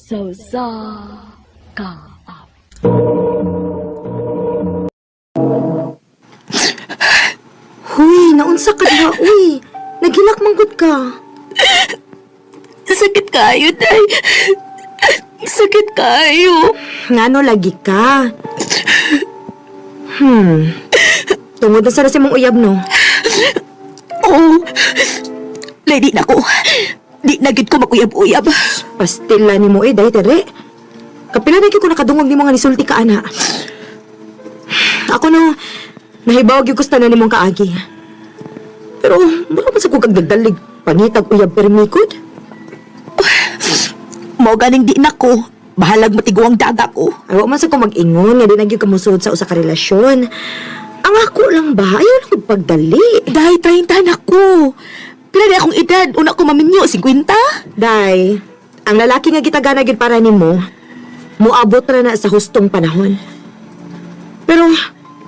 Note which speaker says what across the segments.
Speaker 1: Sa usa ka awit.
Speaker 2: Huy, naunsa ka diha, uy. Naghilak manggod ka.
Speaker 3: Sakit kayo, Day. Sakit kayo.
Speaker 2: Ngano lagi ka? Tungod na sa mong uyab, no?
Speaker 3: Oo. Lady na ko. Di na gid ko maguyab-uyab.
Speaker 2: Pastila ni mo eh, dahil tere. Kapila na gyud ko nakadungog ni mga nisulti ka, ana. Ako no, nahibaw gyud ko sa tanan nimong kaagi. Pero, mura man sa kong kagdagdalig, pangitag uyab permikod.
Speaker 3: Mao ganing di na ko. Bahalag matiguang daga ko.
Speaker 2: Ay, wa man sa ko mag-ingon, nga di na gyud ka mosuod sa usa ka relasyon. Ang ako lang ba, ayaw lang kong pagdali.
Speaker 3: Day, 30 na ko. Pila na akong edad. Una ko maminyo, 50.
Speaker 2: Day, ang lalaki nga gitagana gyud para nimo, moabot ra na sa hustong panahon. Pero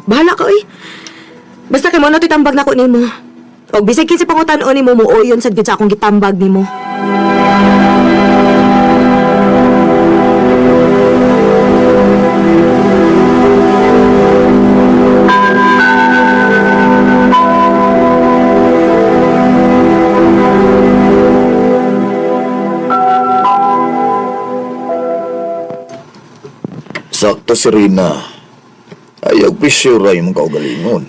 Speaker 2: bahala ka oy. Basta kay mo na to'y tambag nako nimo. Og bisag kinsa pangutan-on nimo muoyon sad gyud sa akong gitambag nimo.
Speaker 4: Sakto si Rina. Ayaw pisyura yung kaugalingon.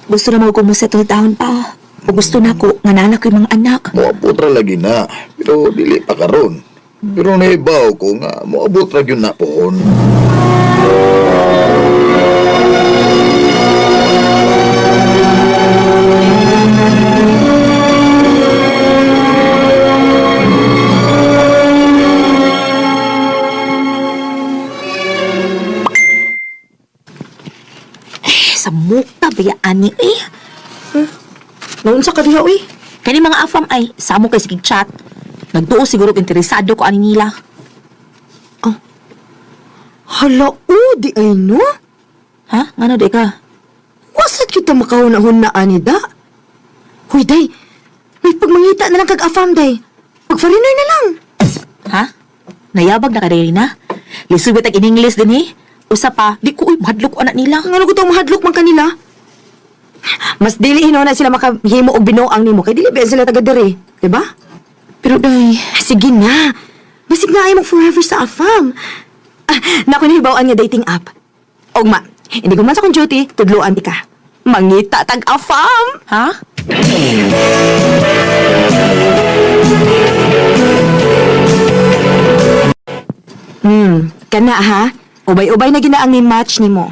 Speaker 3: Gusto na mo ko mo settle down pa. O gusto na ko, nga naanak ko yung mga anak.
Speaker 4: Moabot ra lagi na, pero dili pa karon. Pero naibaw ko nga, moabot ra gyud na pohon.
Speaker 3: Eh, sa mukta, bayaan ni eh.
Speaker 2: Naunsa ka diha oy?
Speaker 3: Kani mga afam ay, samo kay sige chat. Nagduo siguro og interesado ko ani nila.
Speaker 2: Hala o, di ay no?
Speaker 3: Ha? Ngano di ka?
Speaker 2: Wasad kita makahuna-huna ani da. Huy day, may pagmangita na lang kag afam day. Pag-foreigner na lang.
Speaker 3: Ha? Nayabag na ka diri na? Lisod ba tag in English din eh? Usa pa, di ko uy, mahadlok ko anak nila.
Speaker 2: Ngano ko tong mahadlok man kanila? Mas dili hinuon na sila makahimo og binuang nimo kay dili ba sila taga diri, di ba?
Speaker 3: Pero day,
Speaker 2: Sige na. Basig na ay mo forever sa afam. Ah, nako ni nga dating app. Ogma, hindi ko man sa akong duty, tudloan ti ka. Mangita tag afam.
Speaker 3: ha?
Speaker 2: Kana ha. Ubay-ubay na ginaang ni match nimo.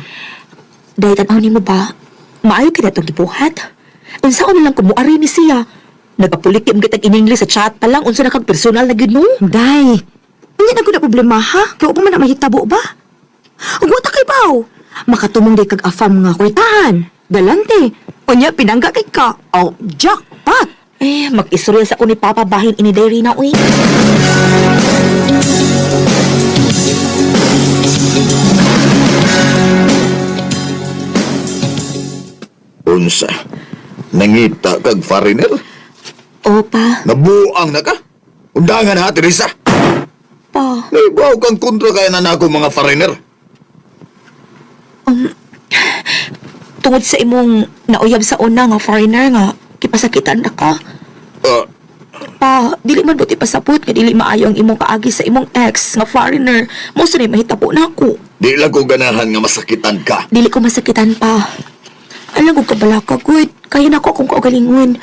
Speaker 3: Day, tanaw nimo ba? Maayo kay natong gibuhat. Unsa na lang kumuari ni siya. Nagapulikim kitag in English sa chat pa lang unsa na kag personal na gid no?
Speaker 2: Day, unya na gud na problema ha? Kaya pa man na mahitabo ba? Ug wa ta kay baw. Makatumong day kag afam nga kwartahan. Galante. Unya pinangga kay ka. Oh, jackpot.
Speaker 3: Eh, mag-istorya sa ko ni Papa bahin ini Day Rina uy.
Speaker 4: Unsa? Nangita kag foreigner?
Speaker 3: Opa,
Speaker 4: Nabuang na ka? Undangan ha, Teresa.
Speaker 3: pa.
Speaker 4: Naibaw kang kontra kaya na nako mga foreigner.
Speaker 3: Tungod sa imong nauyab sa una nga foreigner nga kipasakitan na ka.
Speaker 4: Ah,
Speaker 3: Pa, dili man buti pasabot nga dili maayo ang imong kaagi sa imong ex nga foreigner. Mo sa mahitabo na ako.
Speaker 4: di lang ko ganahan nga masakitan ka.
Speaker 3: Dili ko masakitan pa. Alam ko kabala ka, good. Kaya na ako akong kaugalingon.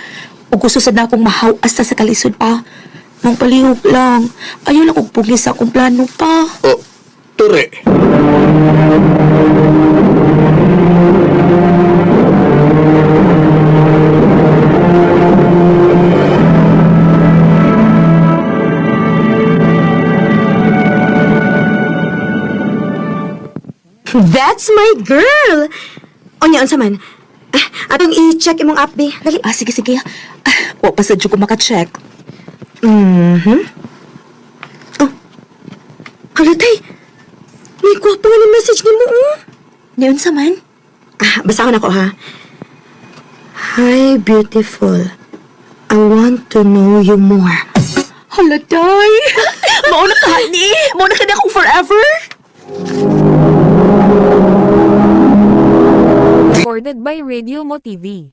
Speaker 3: O gusto sad na akong mahaw hasta sa kalisod pa. Mong palihog lang. Ayaw lang kong pugis sa akong plano pa.
Speaker 4: Oh, ture.
Speaker 2: That's my girl. Unya unsa man? Ah, atong i-check imong app bi. Dali.
Speaker 3: Ah, sige, sige. Ah, wa pa sad jud ko maka-check.
Speaker 2: Mhm. Oh. Hala tay. May gwapo nga ni message nimo oh.
Speaker 3: Niyon sa man?
Speaker 2: Ah, basahon ako ha. Hi, beautiful. I want to know you more.
Speaker 3: Hala, day. Mao na ka ni. Mao na ka ni akong forever.
Speaker 5: Recorded by Radio Mo TV.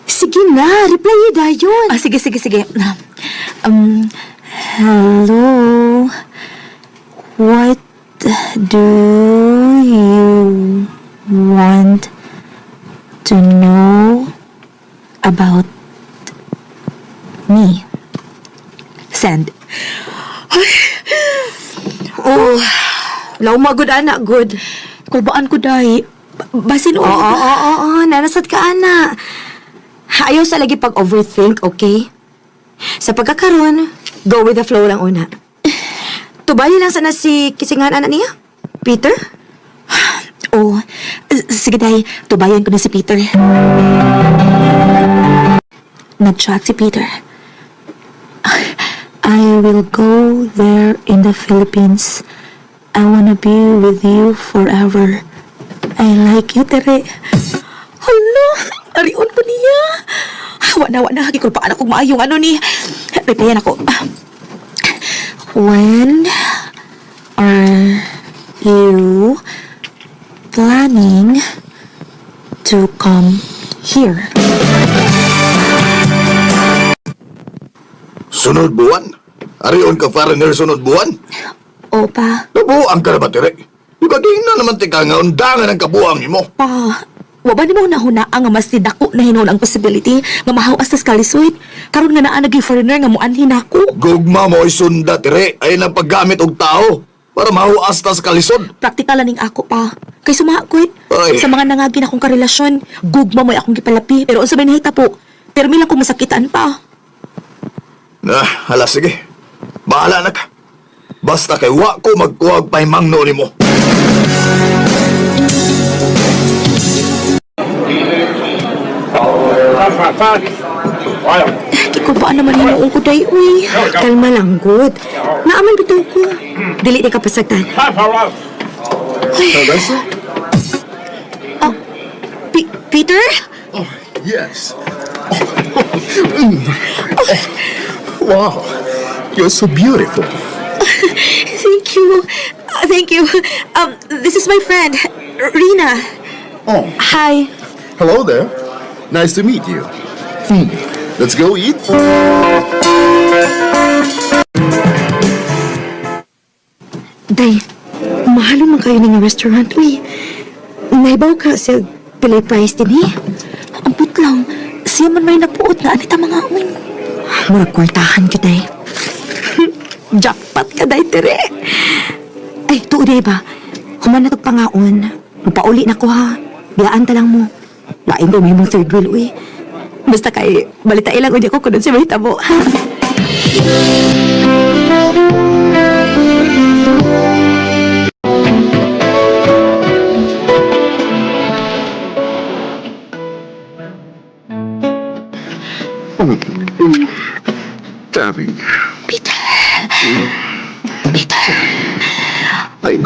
Speaker 2: Sige na, reply dayon.
Speaker 3: Ah, sige, sige, sige. Hello. What do you want to know about me? Send.
Speaker 2: Oh, lauma good ana, good.
Speaker 3: Kulbaan ko, day. Basin
Speaker 2: Oo, oo, oo, oo, nanasad ka ana. Ayaw sa lagi pag-overthink, okay? Sa pagkakaroon, go with the flow lang una. Tubayi lang sana si kisingan anak niya. Peter?
Speaker 3: Oh, sige, day. Tubayan ko na si Peter. Nag-chat si Peter. "I will go there in the Philippines. I wanna be with you forever. I like you, Tere." Hala, arion ko niya. Wa na, wa na. Gikulpaan ako maayong ano ni. Replyan ako. "When are you planning to come here?"
Speaker 4: Sunod buwan? Arion ka foreigner sunod buwan?
Speaker 3: Opa,
Speaker 4: Nabuang ka na ba, Tere? Ibaging na naman tika nga undangan ang kabuang nimo.
Speaker 3: Pa, wa ba nimo nahuna nga mas nidako na hinuon ang possibility nga mahawas tas kalisod? Karon nga naa naging foreigner nga muanhin nako.
Speaker 4: Gugma mo ay sunda, Tere, ay napaggamit og tao para mahuas tas kalisod.
Speaker 3: Praktikal ning ako pa. Kay sumaha ko eh.
Speaker 4: Ay.
Speaker 3: Sa mga nangagin akong karelasyon, gugma mo'y akong gipalapi. Pero unsa may nahitabo? Pero lang kung masakitan pa.
Speaker 4: Na, hala sige. Bahala na ka. Basta kay wa ko magkuhag pahimangno nimo.
Speaker 3: Kikulbaan naman hinuon ko day, uy.
Speaker 2: Kalma lang, good. Naaman bitaw ko. Dili di ka pasagtan.
Speaker 3: Oh, Peter?
Speaker 6: Oh, yes. Oh, wow, you're so beautiful.
Speaker 3: Thank you. Thank you. This is my friend, Rina.
Speaker 6: Oh,
Speaker 2: Hi.
Speaker 6: hello there. Nice to meet you. Let's go eat.
Speaker 2: Day, mahalo man kayo ng restaurant. Uy, naibaw ka sa pilay price din eh.
Speaker 3: Ambot lang. Siya man may napuot na anita mga uy.
Speaker 2: Murag kwartahan ko, day. Jackpot ka, day, tere. Ay, tuo, day ba? Human na pangaon. Magpauli na ko, ha. Biyaan ta lang mo. Lain ko may mong third wheel, uy. Basta kay, balita ilang uy ako kung si may tabo.
Speaker 6: Tapping.
Speaker 3: Peter. Peter.
Speaker 6: I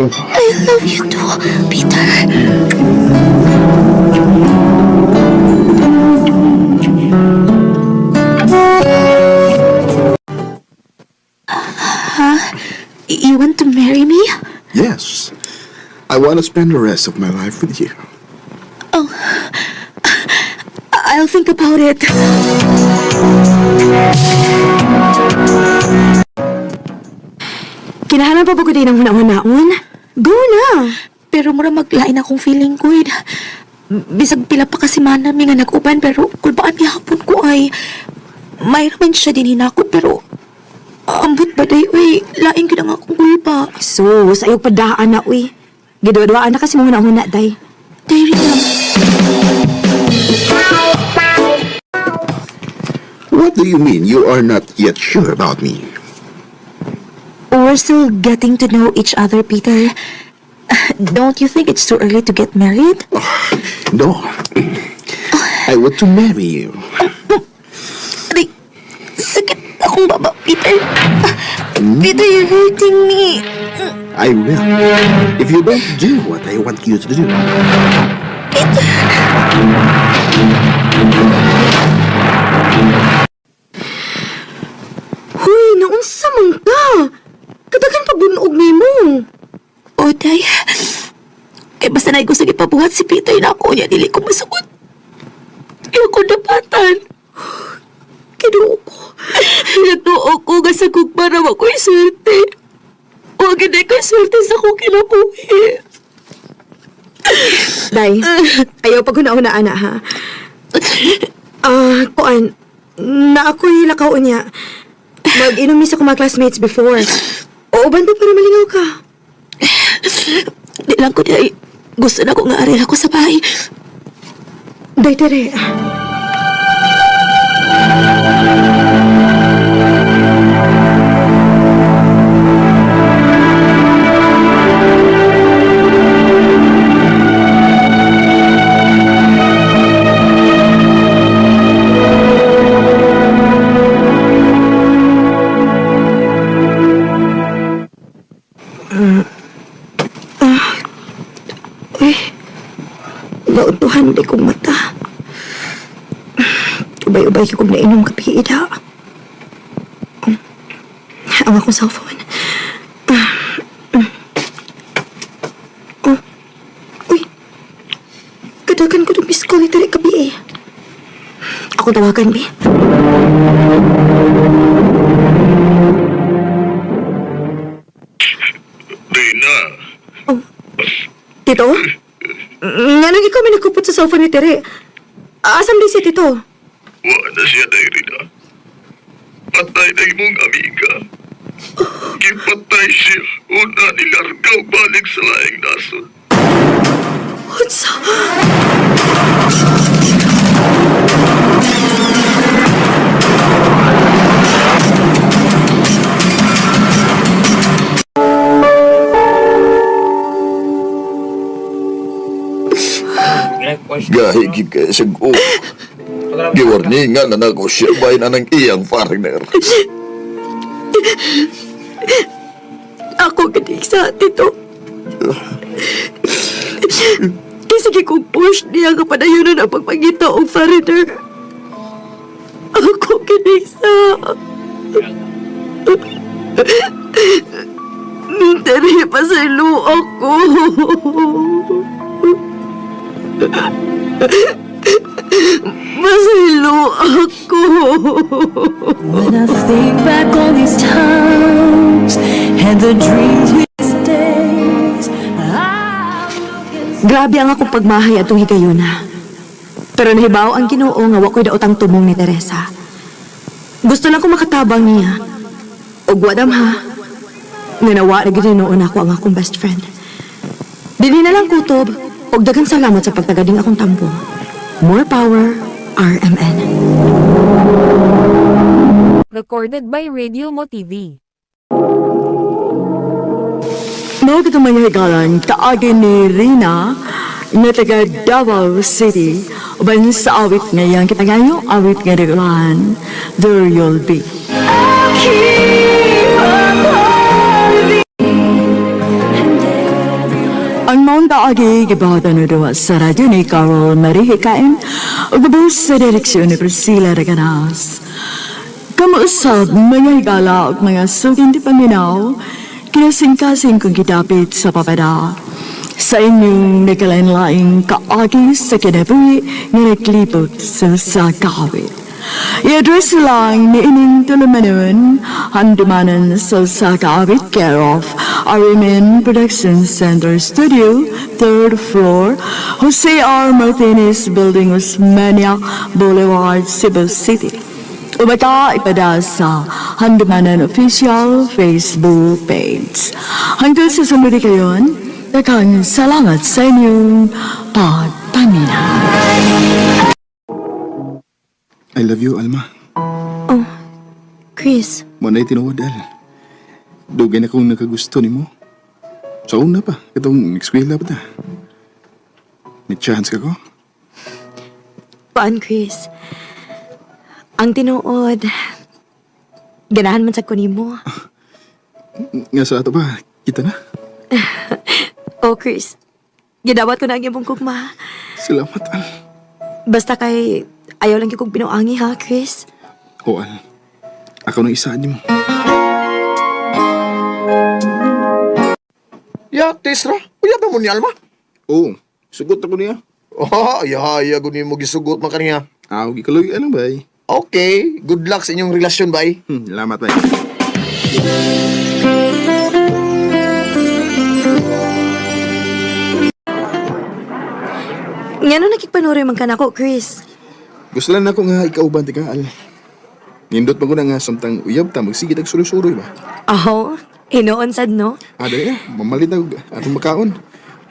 Speaker 3: I love you too, Peter. Huh? You want to marry me?
Speaker 6: Yes. I want to spend the rest of my life with you.
Speaker 3: I'll think about it.
Speaker 2: Kinahanglan pa ba ko din ng huna-hunaon? Go na!
Speaker 3: Pero mura maglain akong feeling ko eh. Bisag pila pa kasi mana mi nga nag-uban pero kulbaan gihapon ko ay mayroon man siya din hinako pero ambot ba day uy lain gyud ang akong kulpa.
Speaker 2: Sus, ayaw padaan na, uy. Giduwa-duwaan na kasi mong huna-huna, day.
Speaker 3: Day Rina,
Speaker 6: What do you mean you are not yet sure about me?
Speaker 3: We're still getting to know each other, Peter. Don't you think it's too early to get married?
Speaker 6: No. I want to marry you.
Speaker 3: Aray, sakit akong baba, Peter. Peter, you're hurting me.
Speaker 6: I will. If you don't do what I want you to do.
Speaker 3: Peter! Nay gusto gipabuhat si Pitoy na ako niya dili ko masugot. Iyo ko dapatan. Kinuo ko. Nagtuo ko nga sa gugma na ako'y swerte. Huwag hindi ko'y swerte sa akong kinabuhi.
Speaker 2: Day, ayaw pag huna-huna, ana, ha? Ah, kuan, na ako'y lakaw niya. Mag-inom mi sa akong mga classmates before. Oo, banda para malingaw ka.
Speaker 3: Di lang ko di ay gusto na ko nga aril ako sa bahay.
Speaker 2: Day, Tere. Uy, nautuhan di kong mata. Ubay-ubay ko kong nainom kape, ida. Ang akong cellphone. Oh. Uy, kadagan ko itong miss call ni Tere kabi eh. Ako tawagan, bi.
Speaker 4: Dina,
Speaker 2: Oh. Tito? Nga nang ikaw may nagkupot sa cellphone ni Tere. Asam din si Tito?
Speaker 7: Wa na siya dahil na. Patay na imong amiga. Gipatay siya. Una nilargaw balik sa laing nasod.
Speaker 2: Unsa?
Speaker 4: Gahi gid kay sa go. Giwarningan na nako siya bahin na ng iyang foreigner.
Speaker 3: Ako ganing sa tito. Kasi kung push niya nga padayonon ang pagpangita og foreigner. Ako ganing sa... Tere pa sa ako. Masaylo ako.
Speaker 5: When I think back on these times and the dreams we days, I look and
Speaker 2: Grabe ang akong pagmahay atong higayuna. Pero nahibaw ang Ginoo nga wa ko'y daotang tumong ni Teresa. Gusto lang ko makatabang niya. Ug wa damha. Nga nawa ra gyud noon ako ang akong best friend. Dili na lang kutob ug daghang salamat sa pagtagading akong tampo. More power, RMN.
Speaker 5: Recorded by Radio Mo TV.
Speaker 1: Mao kitong mga higalan, kaagi ni Rina, nga taga Davao City, uban sa awit ngayang kitangayo, awit nga regulan, There You'll Be. Ang maong kaagi, gibahatan na duwa sa radyo ni Carol Marie Hikain, ug gabaw sa direksyon ni Priscilla Reganas. Kamuusap, mga higala ug mga sugin di paminaw, kinasingkasing kong gidapit sa papada. Sa inyong nagkalain-laing kaagi sa kinabuhi nga naglibot sa sakawit. I-address lang ni ining tulumanon, handumanan sa Sakawit, care of RMN Production Center Studio, third floor, Jose R. Martinez Building, Osmania Boulevard, Cebu City. Umata ipada sa Handumanan Official Facebook page. Hanggang sa sunod kayon, daghang salamat sa inyong pagpaminaw.
Speaker 6: I love you, Alma.
Speaker 2: Oh, Chris,
Speaker 6: Mo na'y tinuod, Al. Dugay na kong nakagusto ni mo. Sa una pa, katong eskwela pa ta. May chance ka ko?
Speaker 2: paan Chris? Ang tinuod, ganahan man sa kunimo.
Speaker 6: Nga sa ato ba, kita na.
Speaker 2: Oh, Chris, gidawat ko na ang imong gugma.
Speaker 6: Salamat, Al.
Speaker 2: Basta kay ayaw lang gyud kong pinuangi ha, Chris.
Speaker 6: O, Al. Ako nang isaan niyo mo.
Speaker 8: Ya, Tesra. Uya ba mo ni Alma?
Speaker 6: Oo. Sugot ako niya.
Speaker 4: Oh, yahaya gud nimo gisugot man kaniya.
Speaker 6: Aw, gikaloy ano bay.
Speaker 4: Okay, good luck sa inyong relasyon, bay.
Speaker 6: Salamat bay.
Speaker 2: Ngano nakikpanuroy man ka nako, Chris?
Speaker 6: Gusto lang nako nga ikauban ti ka al. Nindot pa ko na nga samtang uyab ta magsige tag suroy-suroy ba.
Speaker 2: Aho, hinoon sad no?
Speaker 6: Ah, dali na. Mamalit na og atong makaon.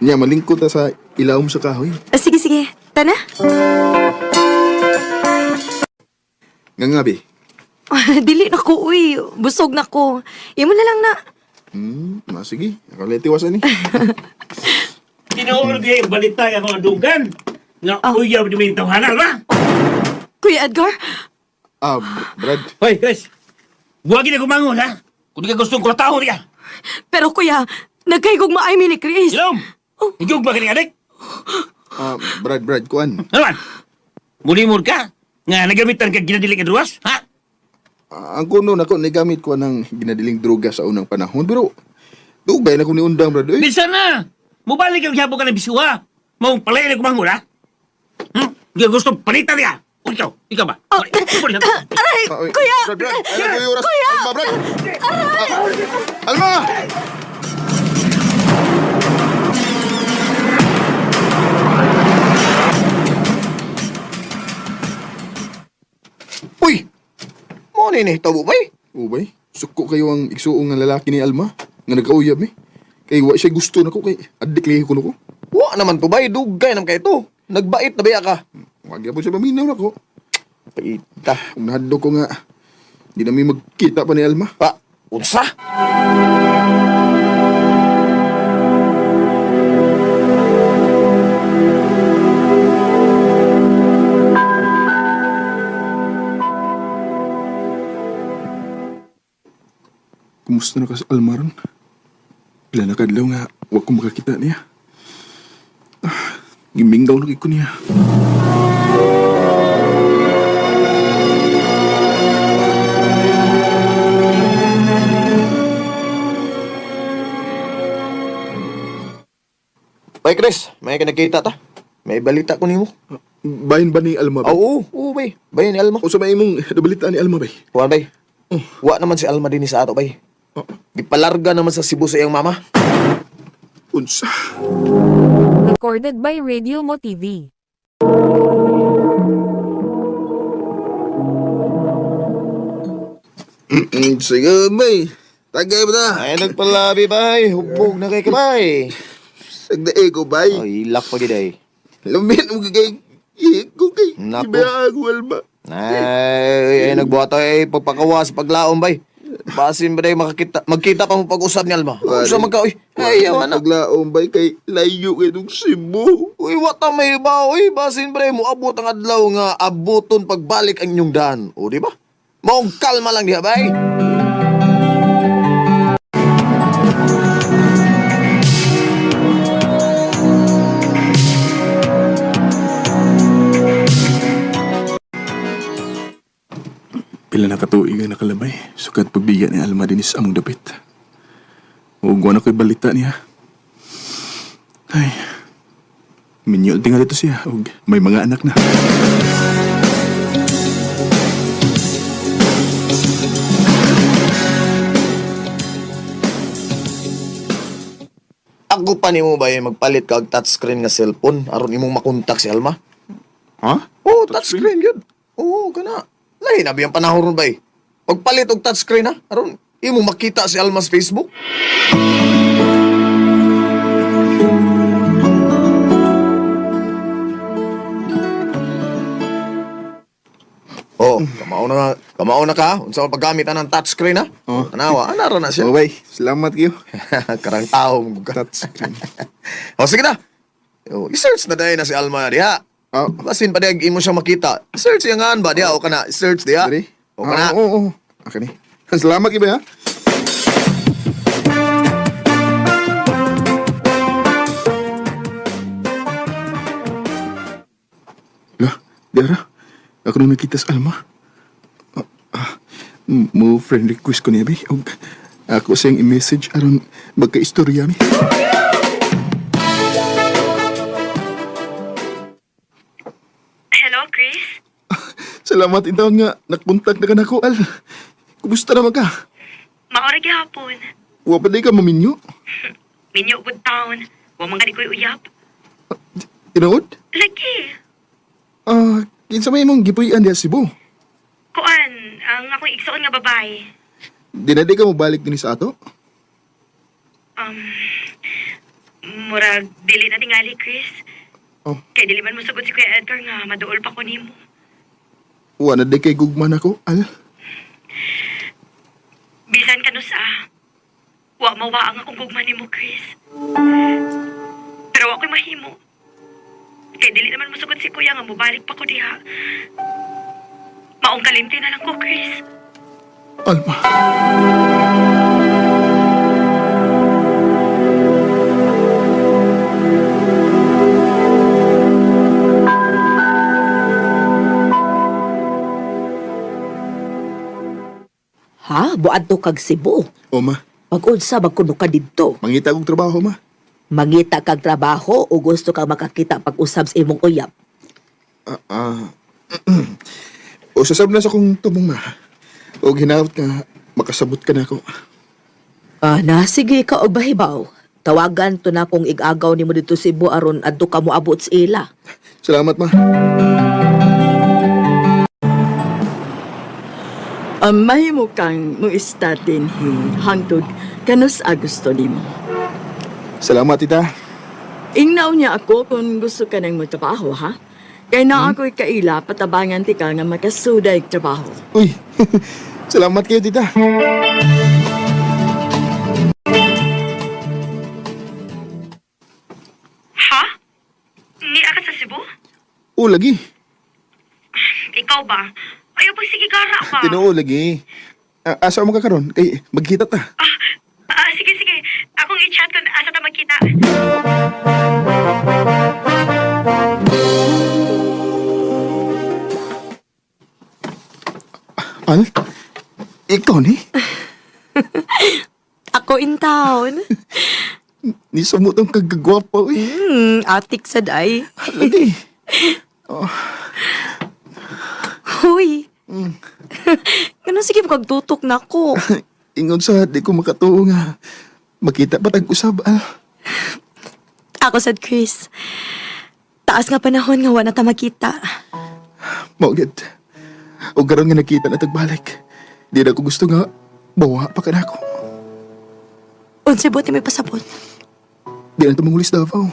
Speaker 6: Nya malingkot ta sa ilawom sa kahoy.
Speaker 2: Ah, sige, sige. Tana?
Speaker 6: Nga nga bi.
Speaker 2: Dili na ko, uy. Busog na ko. Imo na lang na.
Speaker 6: Sige. Ako lang tiwasan ni.
Speaker 8: Tinuod kayo balita ang mga dugan. Nga uyaw di may tawhanan ba?
Speaker 2: Kuya Edgar?
Speaker 6: Ah, Brad.
Speaker 8: Hoy, Chris. Buwagin na kumangon, ha? Kung di ka gustong kulatahon ka.
Speaker 2: Pero kuya, nagkaigugma ay mi ni Chris.
Speaker 8: Ilom! Higug ba kaning adik?
Speaker 6: Ah, Brad, Brad, kuan.
Speaker 8: Ano man? Mulimod ka? Nga nagamitan ka ginadiling nga druwas, ha?
Speaker 6: Ah, ang kuno nako nagamit ko ng ginadiling droga sa unang panahon pero dugay na ko ni undang Brad. Uy.
Speaker 8: Bisa na! Mubalik ang hiyabo ka ng bisuha. Maong palay na kumangon, ha? Di ka gustong palitan niya. O ikaw, ikaw ba?
Speaker 2: Oh, aray!
Speaker 6: Ah, uy.
Speaker 2: Kuya!
Speaker 6: Brad, Brad. Ay, kuya, oras. Alma, Brad. Ah, Alma!
Speaker 4: Uy! Mo ni ni tabo bay.
Speaker 6: Ubay, suko kayo ang igsuong nga lalaki ni Alma nga nagkauyab eh. Kay wa siya gusto nako kay adik lagi ko nako.
Speaker 4: Wa naman to bay, dugay nam kay to. Nagbait na baya ka.
Speaker 6: Wag gyapon siya paminaw nako.
Speaker 4: Paita.
Speaker 6: Kung nahadlok ko nga di na mi magkita pa ni Alma.
Speaker 4: Pa, unsa?
Speaker 6: Kumusta na ka sa Alma ron? Pila na kadlaw nga wa ko makakita niya. Ah, giminggaw na kay ko niya.
Speaker 4: Bay Chris, may kinakita ta. May balita ko nimo.
Speaker 6: Bahin ba ni Alma
Speaker 4: Ah,
Speaker 6: ba?
Speaker 4: Oo, oo bay. Bay ni Alma.
Speaker 6: O sa may imong nabalita ni Alma bay?
Speaker 4: Kuan bay. Wa naman si Alma din sa ato bay.
Speaker 6: Oh,
Speaker 4: Gipalarga naman sa Cebu sa iyang mama.
Speaker 6: unsa?
Speaker 9: Recorded by Radio Mo TV.
Speaker 6: Sige bay. Tagay ba na?
Speaker 4: Ay nagpalabi bay, hubog na kay kabay.
Speaker 6: Sagdae ko bay.
Speaker 4: Ay, ilak pa gid ay.
Speaker 6: Lamin mo kay ko kay
Speaker 4: Nako.
Speaker 6: Iba ako Alma.
Speaker 4: Ay, ay nagbuhat ay pagpakawa sa paglaom bay. Basin ba day makakita, magkita pa mo pag-usab ni Alma. Unsa man ka oy? Ay, yawa na.
Speaker 6: Paglaom bay kay layo kay dong Cebu.
Speaker 4: Uy, wata may ba oy, basin ba day mo abot ang adlaw nga abuton pagbalik ang inyong daan. O di ba? Maong kalma lang diha bay.
Speaker 6: Pila na katuig ang nakalabay, sukat pagbiga ni Alma dinis among dapit. Ug na ko'y balita niya. Ay, minyol tingali to siya, ug may mga anak na.
Speaker 4: Ako pa nimo bay magpalit ka og touchscreen nga cellphone aron imong makontak si Alma.
Speaker 6: Ha?
Speaker 4: Oh, touchscreen gyud. Oo, kana. Lahi na biyang panahon ron bay. Pagpalit og touchscreen ha, aron imong makita si Alma sa Facebook. Oh, kamao na ka. Unsa man paggamit ang touchscreen ha?
Speaker 6: Oh.
Speaker 4: Tanawa, ana ra na siya.
Speaker 6: Oh, bay, salamat kayo.
Speaker 4: Karang tao mo ka.
Speaker 6: Touchscreen.
Speaker 4: O sige na. Oh, i-search na dahil na si Alma diha.
Speaker 6: Ah.
Speaker 4: Basin pa diha imo siya makita. Search iya ngaan ba diha o kana search diha.
Speaker 6: Diri?
Speaker 4: O kana.
Speaker 6: Ah, Oo, oo. Okay ni. Salamat kayo bay, ha? Lah, Dara, ako nung nakita sa Alma. Ah, ah, mo friend request ko niya, bay. Og ako siyang i-message aron magka-istorya mi.
Speaker 3: Hello, Chris?
Speaker 6: Salamat intawon nga nagkontak na ka nako, Al. Kumusta naman ka?
Speaker 3: Maora gihapon.
Speaker 6: Wa pa di ka maminyo?
Speaker 3: Minyo good town. Wa man gani ko'y uyab.
Speaker 6: Tinuod?
Speaker 3: Lagi.
Speaker 6: Ah, kinsa may imong gipuy-an diha sa Cebu?
Speaker 3: Kuan, ang akong igsoon nga babae.
Speaker 6: Di na di ka mobalik dinhi sa ato?
Speaker 3: Murag dili na tingali, Chris.
Speaker 6: Oh.
Speaker 3: Kay dili man mosugot si Kuya Edgar nga maduol pa ko nimo.
Speaker 6: Wa na di kay gugma nako, Al.
Speaker 3: Bisan kanusa. Wa mawa ang akong gugma nimo, Chris. Pero wa ko'y mahimo. Kay dili naman mosugot si Kuya nga mobalik pa ko diha. Maong kalimti na lang ko, Chris.
Speaker 6: Alma.
Speaker 10: Ha? Buadto kag Cebu.
Speaker 6: O ma,
Speaker 10: Pag-unsa magkuno ka didto.
Speaker 6: mangita kog trabaho ma.
Speaker 10: Mangita kag trabaho o gusto kang makakita pag-usab sa imong uyab.
Speaker 6: Ah, ah. O sasab na sa kong tumong ma. O hinawat nga makasabot ka na ako.
Speaker 10: Ah, na sige ka og bahibaw. Tawagan to na kong igagaw nimo didto sa Cebu aron adto ka moabot sa ila.
Speaker 6: Salamat ma.
Speaker 1: Ang mahimo kang mo-start dinhi hangtod kanus Agosto nimo.
Speaker 6: Salamat tita.
Speaker 1: Ingnaw niya ako kung gusto ka nang magtrabaho, ha? Kay na ako'y kaila, patabangan ti ka nga makasuday trabaho.
Speaker 6: Uy, salamat kayo tita.
Speaker 3: Ha? Niya ka sa Cebu?
Speaker 6: O lagi.
Speaker 3: Ikaw ba? Ayaw pag sige gara ba?
Speaker 6: Tinuo lagi. Ah, asa mo ka karon? Kay magkita ta.
Speaker 3: Ah, ah, sige, sige. Akong i-chat kung asa ta magkita.
Speaker 6: Al? Ikaw ni?
Speaker 3: Ako in town.
Speaker 6: Ni sumot ang kagagwapo eh.
Speaker 3: Atik sad ay.
Speaker 6: Lagi.
Speaker 3: Huy. Ganun sige kag tutok na ko.
Speaker 6: Ingon sa di ko makatuo nga. Makita pa tag usab al.
Speaker 3: Ako sad Chris. Taas nga panahon nga wa na ta magkita.
Speaker 6: Mao gid. O karon nga nakita na tagbalik. Di na ko gusto nga bawa pa ka nako.
Speaker 3: Unsay buti may pasabot.
Speaker 6: Di na tumangulis Davao.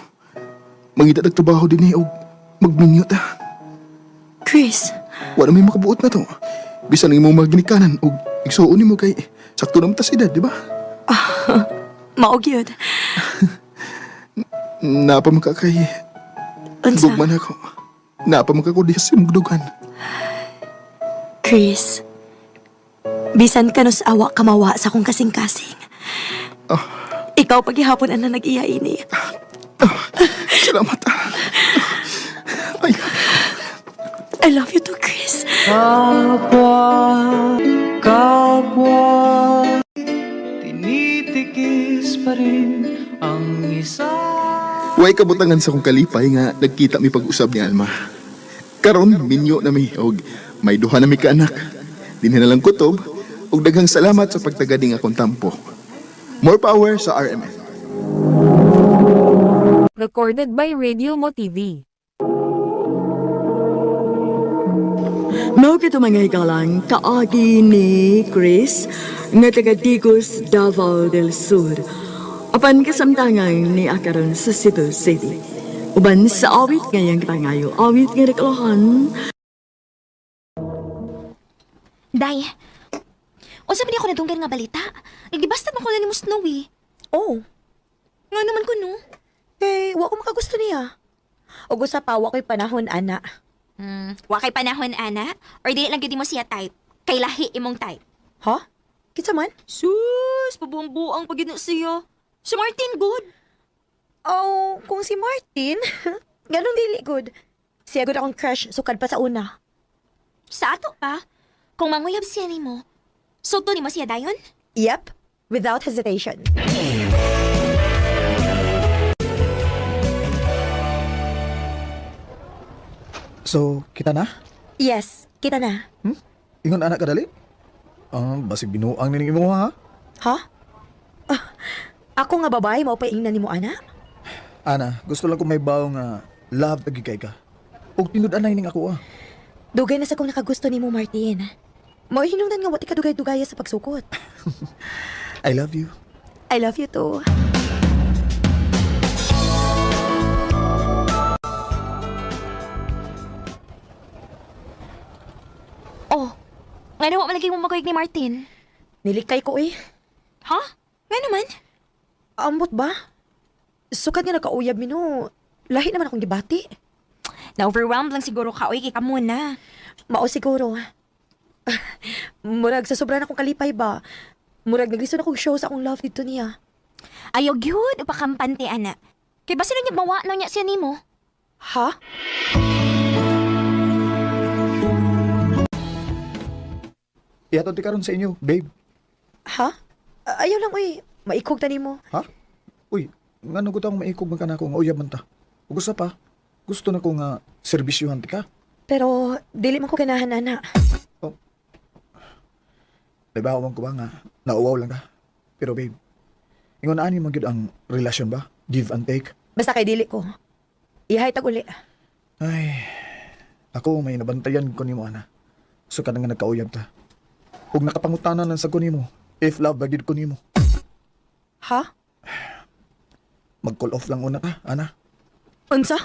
Speaker 6: Mangita tag trabaho din eh og magminyo ta.
Speaker 3: Chris,
Speaker 6: Wala may makabuot na to. Bisan ang imong mga ginikanan og igsuon nimo kay sakto naman tas edad, di ba?
Speaker 3: mao gyud.
Speaker 6: Napa man ka kay
Speaker 3: Unsa?
Speaker 6: gugma na ako. Napa man ka ko diha sa imong dugan.
Speaker 3: Chris. Bisan kanus awa kamawa sa akong kasing-kasing.
Speaker 6: Ah.
Speaker 3: Ikaw paghihapon ang nag-iya ini.
Speaker 6: Salamat. ah. Ay,
Speaker 3: I love you too, Chris.
Speaker 6: way kabutangan sa kong kalipay nga nagkita mi pag-usab ni Alma. Karon minyo na mi og may duha na mi ka anak. Dinhi na lang kutob og daghang salamat sa pagtagading akong tampo. More power sa RMN.
Speaker 9: Recorded by Radio Mo TV.
Speaker 1: Mao kito mga higalang kaagi ni Chris nga taga Digos, Davao del Sur. Apan kasamtangan ni akaron sa Cebu City. Uban sa awit ngayang pangayo, awit nga reklohan,
Speaker 11: Day, unsa man di ako nadunggan nga balita? Nagdibasta man ko na ni mo Snow eh.
Speaker 3: Oh,
Speaker 11: Nga naman ko no.
Speaker 3: kay wa ko makagusto niya. Og usa pa wa ko'y panahon ana.
Speaker 11: Wa kay panahon ana or dili lang gyud mo siya type. Kay lahi imong type.
Speaker 3: Ha? Kinsa man?
Speaker 11: Sus, pabuang-buang pag na siya. Si Martin good.
Speaker 3: Oh, kung si Martin, ganun dili good. Siya gud akong crush sukad pa sa una.
Speaker 11: Sa ato pa, kung manguyab siya nimo, sugto nimo siya dayon?
Speaker 3: Yep, without hesitation.
Speaker 12: So, kita na?
Speaker 3: Yes, kita na.
Speaker 12: Hmm? Ingon anak kadali? Ah, basig binuang nining imo ha?
Speaker 3: Ha? Ah, ako nga babae, mao pa ingnan nimo ana?
Speaker 12: Ana, gusto lang ko may bawo nga love pagi kay ka. Ug tinud-anay ning ako ah.
Speaker 3: Dugay na sa kong nakagusto nimo, Martin. Mao hinungdan nga wa ti kadugay-dugaya sa pagsukot.
Speaker 12: I love you.
Speaker 3: I love you too.
Speaker 11: Oh, ngano wa malagi mo maguyog ni Martin?
Speaker 3: Nilikay ko eh.
Speaker 11: Ha? Nga naman?
Speaker 3: Ambot ba? Sukad nga nakauyab mi no. Lahi naman akong gibati.
Speaker 11: Na-overwhelmed lang siguro ka, oy, kay kamo na.
Speaker 3: Mao siguro. Ah, murag sa sobra na akong kalipay ba. Murag naglisod akong show sa akong love dito niya.
Speaker 11: Ayaw gyud upakampante ana. Kay basta niya mawa na niya siya nimo.
Speaker 3: Ha?
Speaker 12: Ihatod ti karon sa inyo, babe.
Speaker 3: Ha? Ayaw lang uy. Maikog ta nimo.
Speaker 12: Ha? Uy, ngano gud ang maikog man kanako nga uyab man ta. Ug usa pa, gusto na ko nga serbisyuhan ti ka.
Speaker 3: Pero dili man ko ganahan ana.
Speaker 12: Oh. Diba, man ko ba nga nauwaw lang ka. Pero babe, ingon ani man gyud ang relasyon ba? Give and take.
Speaker 3: Basta kay dili ko. Ihay tag uli.
Speaker 12: Ay, ako may nabantayan ko nimo ana. So kada nga nagkauyab ta. Ug nakapangutana lang sa ko nimo, if love ba gyud ko nimo.
Speaker 3: Ha?
Speaker 12: Mag-call off lang una ka, ana.
Speaker 3: Unsa?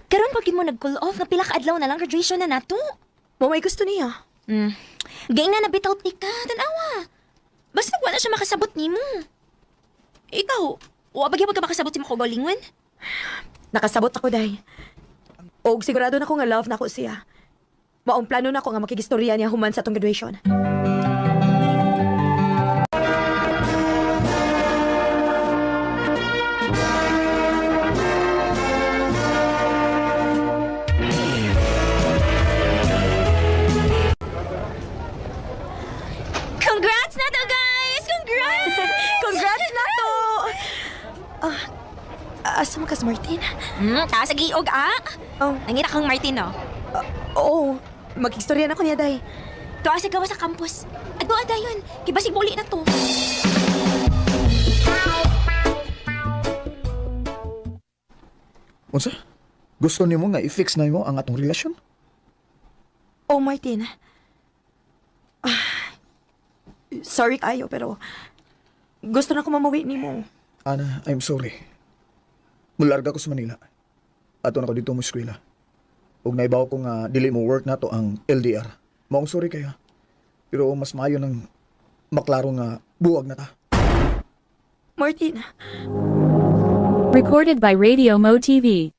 Speaker 11: Karon pag mo nag-cool off, nga pila ka adlaw na lang graduation na nato.
Speaker 3: Mo may gusto niya.
Speaker 11: Gay na nabitaw ti ka, tanawa. Basta wala siya makasabot nimo. Ikaw, wa ba gyud ka makasabot si makaugalingon?
Speaker 3: Nakasabot ako day. Og sigurado na ko nga love na ko siya. Maong plano na ko nga makigistorya niya human sa atong graduation.
Speaker 11: Congrats na to, guys! Congrats!
Speaker 3: Congrats na to! Ah, asa man ka si Martin?
Speaker 11: Taas og ah.
Speaker 3: Oh,
Speaker 11: Nangita kang Martin, no?
Speaker 3: oo. Makigistorya na ko niya day.
Speaker 11: Tuwa sa gawa sa campus. Adto dayon. Kay basig muli na to.
Speaker 12: Unsa? Gusto nimo nga i-fix na nimo ang atong relasyon?
Speaker 3: Oh, Martin. Ah, sorry kayo, pero gusto na ko mamawi nimo.
Speaker 12: Ana, I'm sorry. Mularga ko sa Manila. Ato na ko dito mo eskwela. Ug naibaw ko nga dili mo work nato ang LDR. Maong sorry kayo. Pero mas maayo nang maklaro nga buwag na ta.
Speaker 3: Martin,
Speaker 9: Recorded by Radio Mo TV.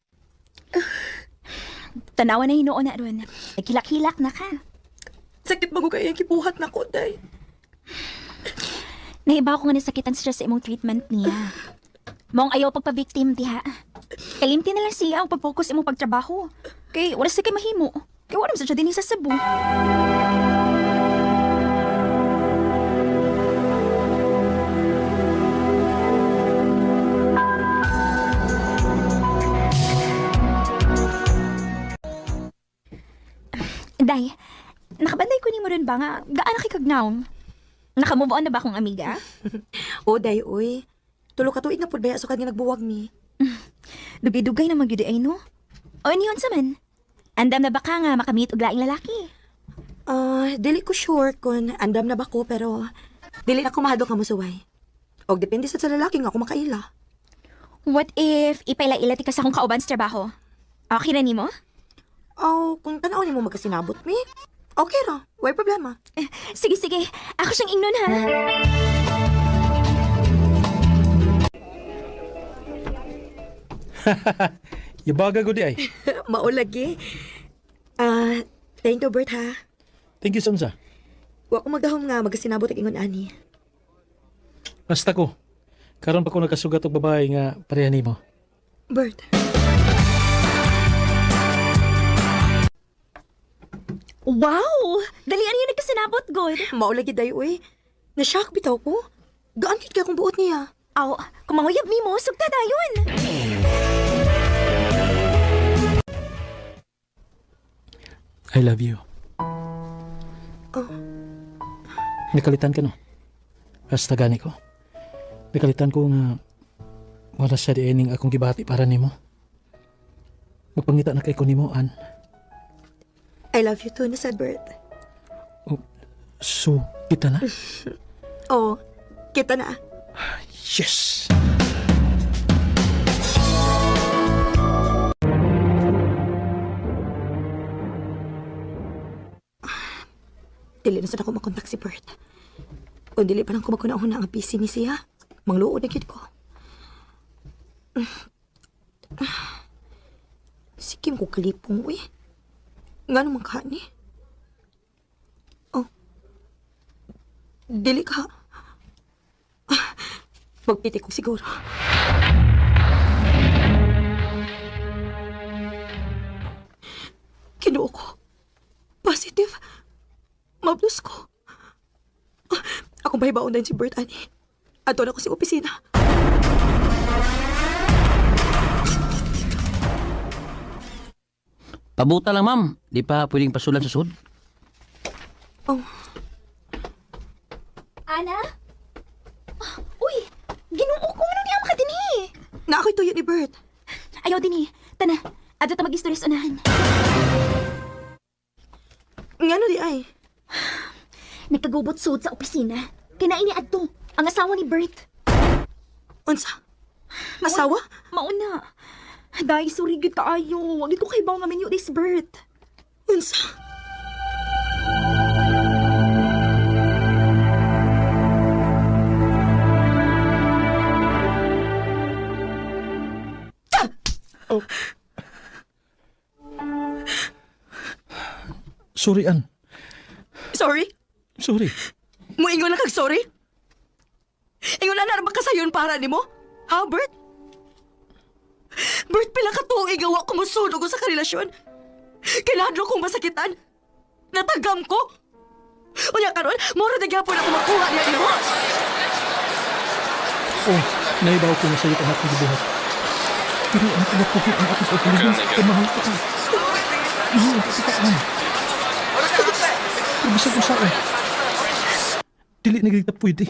Speaker 11: Tanawa na hinuon na ron. Nagkilak-hilak na ka.
Speaker 3: sakit bago kayo yung kibuhat na ko, day.
Speaker 11: Naiba ko nga nasakitan siya sa imong treatment niya. Maong ayaw pagpa-victim diha. Kalimti na lang siya ang pag-focus imong pagtrabaho. Kay wala sa kay mahimo. Kay wala man sa siya dinhi sa Cebu. Day, nakabanday ko nimo rin ba nga gaano kay kagnaong? Nakamove on na ba akong amiga?
Speaker 3: Oh, day, uy. Tulo ka tuig na pud baya sukad nga nagbuwag mi.
Speaker 11: Dugay-dugay na magyud ay no. O niyon sa man. Andam na ba ka nga makamit og laing lalaki?
Speaker 2: Ah, dili ko sure kung andam na ba ko pero dili na ko mahadlok nga mosuway. Og depende sad sa lalaki nga ako makaila.
Speaker 11: What if ipaila-ila ti ka sa akong kauban sa trabaho? Okay na nimo?
Speaker 2: Oh, kung tan-aw nimo magkasinabot mi. Okay ra, way problema.
Speaker 11: Eh, sige, sige. Ako siyang ingnon ha.
Speaker 13: Yabaga ko di ay.
Speaker 2: Maulagi. Ah, thank you Bert ha.
Speaker 13: Thank you, Samsa.
Speaker 2: Wa ko magdahom nga magkasinabot ag ingon ani.
Speaker 13: Basta ko. Karon pa ko nakasugat og babae nga pareha nimo.
Speaker 2: Bert.
Speaker 11: Wow! Dali ano yung nagkasinabot, good.
Speaker 2: Maulagi dayo uy. Na-shock bitaw ko. Gaan gid kay akong buot niya.
Speaker 11: Aw, kung manguyab nimo, sugta dayon.
Speaker 13: I love you.
Speaker 2: Oh.
Speaker 13: Nakalitan ka no? Basta gani ko. Nakalitan ko nga wala siya diining akong gibati para nimo. Magpangita na kay ko nimo, An.
Speaker 2: I love you too, na sad Bert.
Speaker 13: So, kita na?
Speaker 2: Oh, kita na.
Speaker 13: Yes!
Speaker 2: Dili na sad ako makontak si Bert. Kung dili pa lang ko magkunahuna ang busy ni siya, mangluod na gyud ko. Si Kim ko kalipong, uy. Nga naman ka ni? Oh. Dili ka. Magpiti ko siguro. Kinuo ko. Positive. Mablus ko. Akong bahibaon din si Bert, ani. Ato na ko sa opisina.
Speaker 8: Pabuta lang, ma'am. Di pa pwedeng pasulan sa sud.
Speaker 2: Oh,
Speaker 11: Ana? Ah, uy, Ginoo ko ano niya makadini.
Speaker 2: Na ako'y tuyo ni Bert.
Speaker 11: Ayaw dinhi. Tana, adto ta mag-istorya sa unahan.
Speaker 2: Ngano di ay?
Speaker 11: Nagkagubot sud sa opisina. Kinain ni adto ang asawa ni Bert.
Speaker 2: Unsa? Asawa?
Speaker 11: Mauna. Dahil sorry gyud kaayo. Wag ko kay nga minyo this Bert.
Speaker 2: Unsa?
Speaker 13: Sorry, An.
Speaker 2: Sorry?
Speaker 13: Sorry.
Speaker 2: Muingon lang kag sorry? Ingon na na ba kasayon para nimo? Ha, Bert? Bert, pila ka tuig nga wa ko mosunog ko sa karelasyon. Kailangan kong masakitan. Natagam ko. Unya karon, moro na gyapon ako makuha niya nimo.
Speaker 13: Oh, naibaw ko na sa'yo ang akong gibuhat. Pero ang kinapuhi ang akong pagkalingon, kay mahal ko ka. Mahal ko kita, An. Pero bisag usa eh. Dili na gid ta pwede.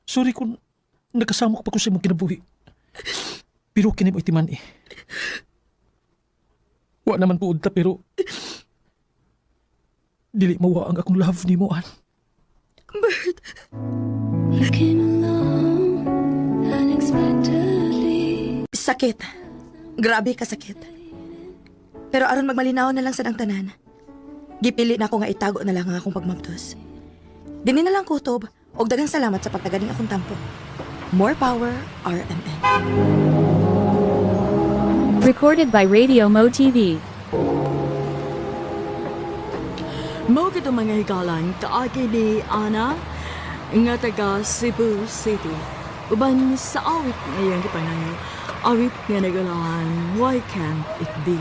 Speaker 13: Sorry kung nakasama ko pa ko sa imong kinabuhi. Pero kini mo itiman eh. Wa naman puod ta pero dili mawa ang akong love nimo, An.
Speaker 2: Bert,
Speaker 5: You came along unexpectedly.
Speaker 2: sakit. Grabe ka sakit. Pero aron magmalinaw na lang sa tanan. Gipili na ako nga itago na lang ang akong pagmabdos. Dini na lang kutob og daghang salamat sa pagtaganing akong tampo. More power, RMN.
Speaker 9: Recorded by Radio Mo TV.
Speaker 1: Mao kito mga higalan kaagi ni Ana nga taga Cebu City. Uban sa awit nga iyang gipangayo, awit nga nagalahan, Why Can't It Be?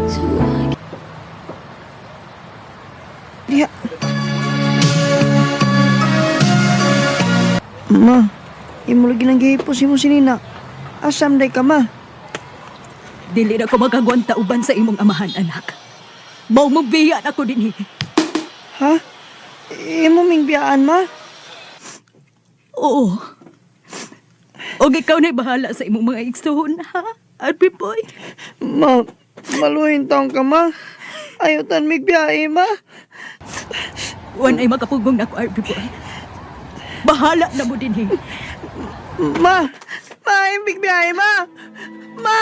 Speaker 5: So why
Speaker 3: Diha.
Speaker 14: Ma, imo lagi nang gihipos imo sinina. Asam day ka ma.
Speaker 10: Dili na ko magagwanta uban sa imong amahan, anak. Mao mo biya ako dinhi.
Speaker 14: Ha? Imo ming biyaan ma?
Speaker 10: Oo. Og ikaw na'y bahala sa imong mga igsoon, ha? Arby boy.
Speaker 14: Ma, maluhin taong ka ma. Ayaw tan mig biyahe ma.
Speaker 10: Wan ay makapugong na ako, Arby boy. Bahala na mo dinhi.
Speaker 14: Ma, ma, imig biyahe ma. Ma!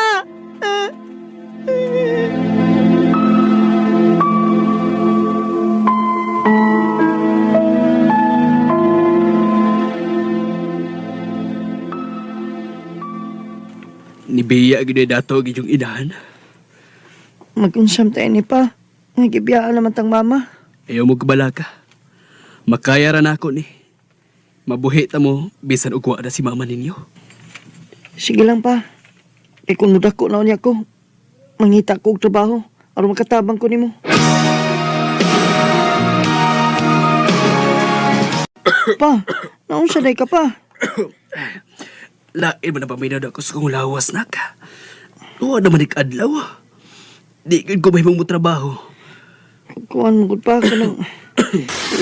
Speaker 8: Nibiya gid dato gid yung inahan.
Speaker 14: Magunsam tayo ni pa. Nagibiyaan naman tang mama.
Speaker 8: Ayaw mo kabalaka. Makaya ra nako ni. Mabuhi ta mo bisan og wa na si mama ninyo.
Speaker 14: Sige lang pa. Kay kung nudako na unya ko, mangita ko og trabaho. Aron makatabang ko nimo. Pa, naunsa day ka pa?
Speaker 8: Lain man ang paminaw ako sa kong lawas, nak. Tuwa naman ikadlaw. Di gud ko mahimong mo trabaho.
Speaker 14: Kuan mo gud pa kanang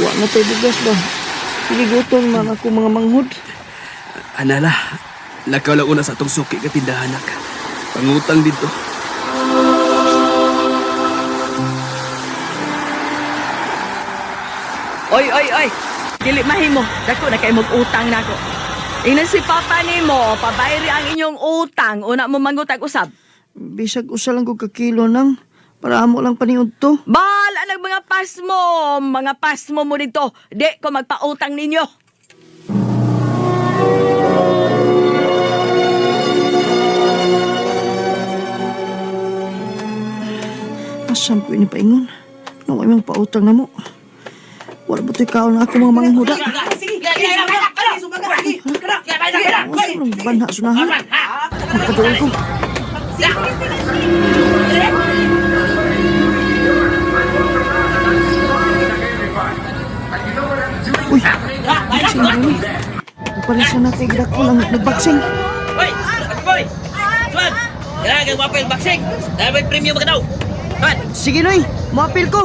Speaker 14: wa na tay bugas ba. Piliguton man ako mga manghod.
Speaker 8: Anala, lakaw lang una sa atong suki ka tindahan, nak. Pangutang dito.
Speaker 1: Oy, oy, oy. Dili mahimo. Dako na kay utang nako. Ingnan si papa nimo, pabayri ang inyong utang. Una mo mangutag usab.
Speaker 14: Bisag usa lang ko ka kilo nang para amo lang paniud to.
Speaker 1: Bahala nag mga pasmo, mga pasmo mo dito. Di ko magpautang ninyo.
Speaker 14: Asam ko ini paingon. Nung imong pautang na mo. Wala ba to'y kaon na ako mga manghuda? Wala nang banha sunahan. Magpaduol ko. Uy, boxing na ni. Parang na kay Dako lang nagboxing.
Speaker 8: Hoy! Boy! Suan! Kailangan kang mapil boxing! Dahil may premium ka daw! Suan!
Speaker 14: Sige, Noy. Moapil ko.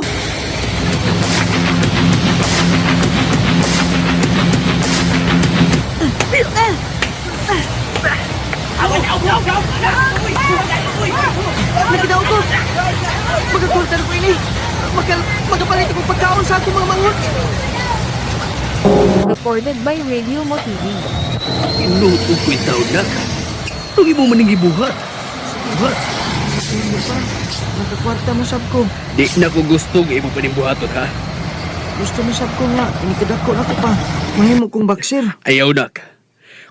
Speaker 14: Nagkadaw ko. Magkakulta na ko ini. Magapalit akong pagkaon sa akong mga manghod.
Speaker 9: Recorded by Radio Mo TV.
Speaker 8: Inuto ko'y taon, nak. Ang imo maning gibuhat. Buhat.
Speaker 14: Sige pa. Nagkakwarta mo sab ko.
Speaker 8: Di na ko gusto nga imo paning buhaton, ha?
Speaker 14: Gusto mo sab ko nga. Inikadako na ko pa. Mahimo kong boxer.
Speaker 8: Ayaw, nak.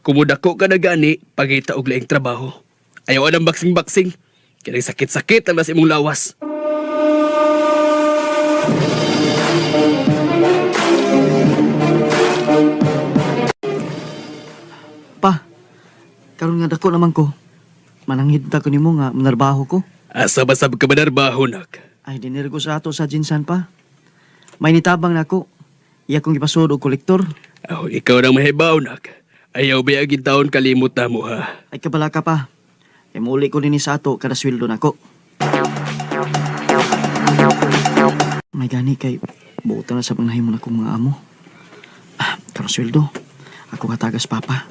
Speaker 8: Kumudako ka na gani, pagita og laing trabaho. Ayaw anang boxing-boxing. Kaya sakit-sakit ang nasa imong lawas.
Speaker 14: Pa, karon nga dako naman ko. Mananghid ta ko nimo nga manarbaho ko.
Speaker 8: Asa ba sab ka manarbaho, nak?
Speaker 14: Ay, dinir ko sa ato sa Jinsan pa. May nitabang nako. Iya kong ipasod og kolektor.
Speaker 8: Aw, ikaw nang mahibaw, nak. Ayaw ba agin taon kalimot na mo, ha?
Speaker 14: Ay kabala ka pa. Kay muli ko dinhi sa ato kada sweldo nako. May gani kay buotan na sa pangnahimo na kong mga amo. Ah, karon sweldo. Ako katagas papa.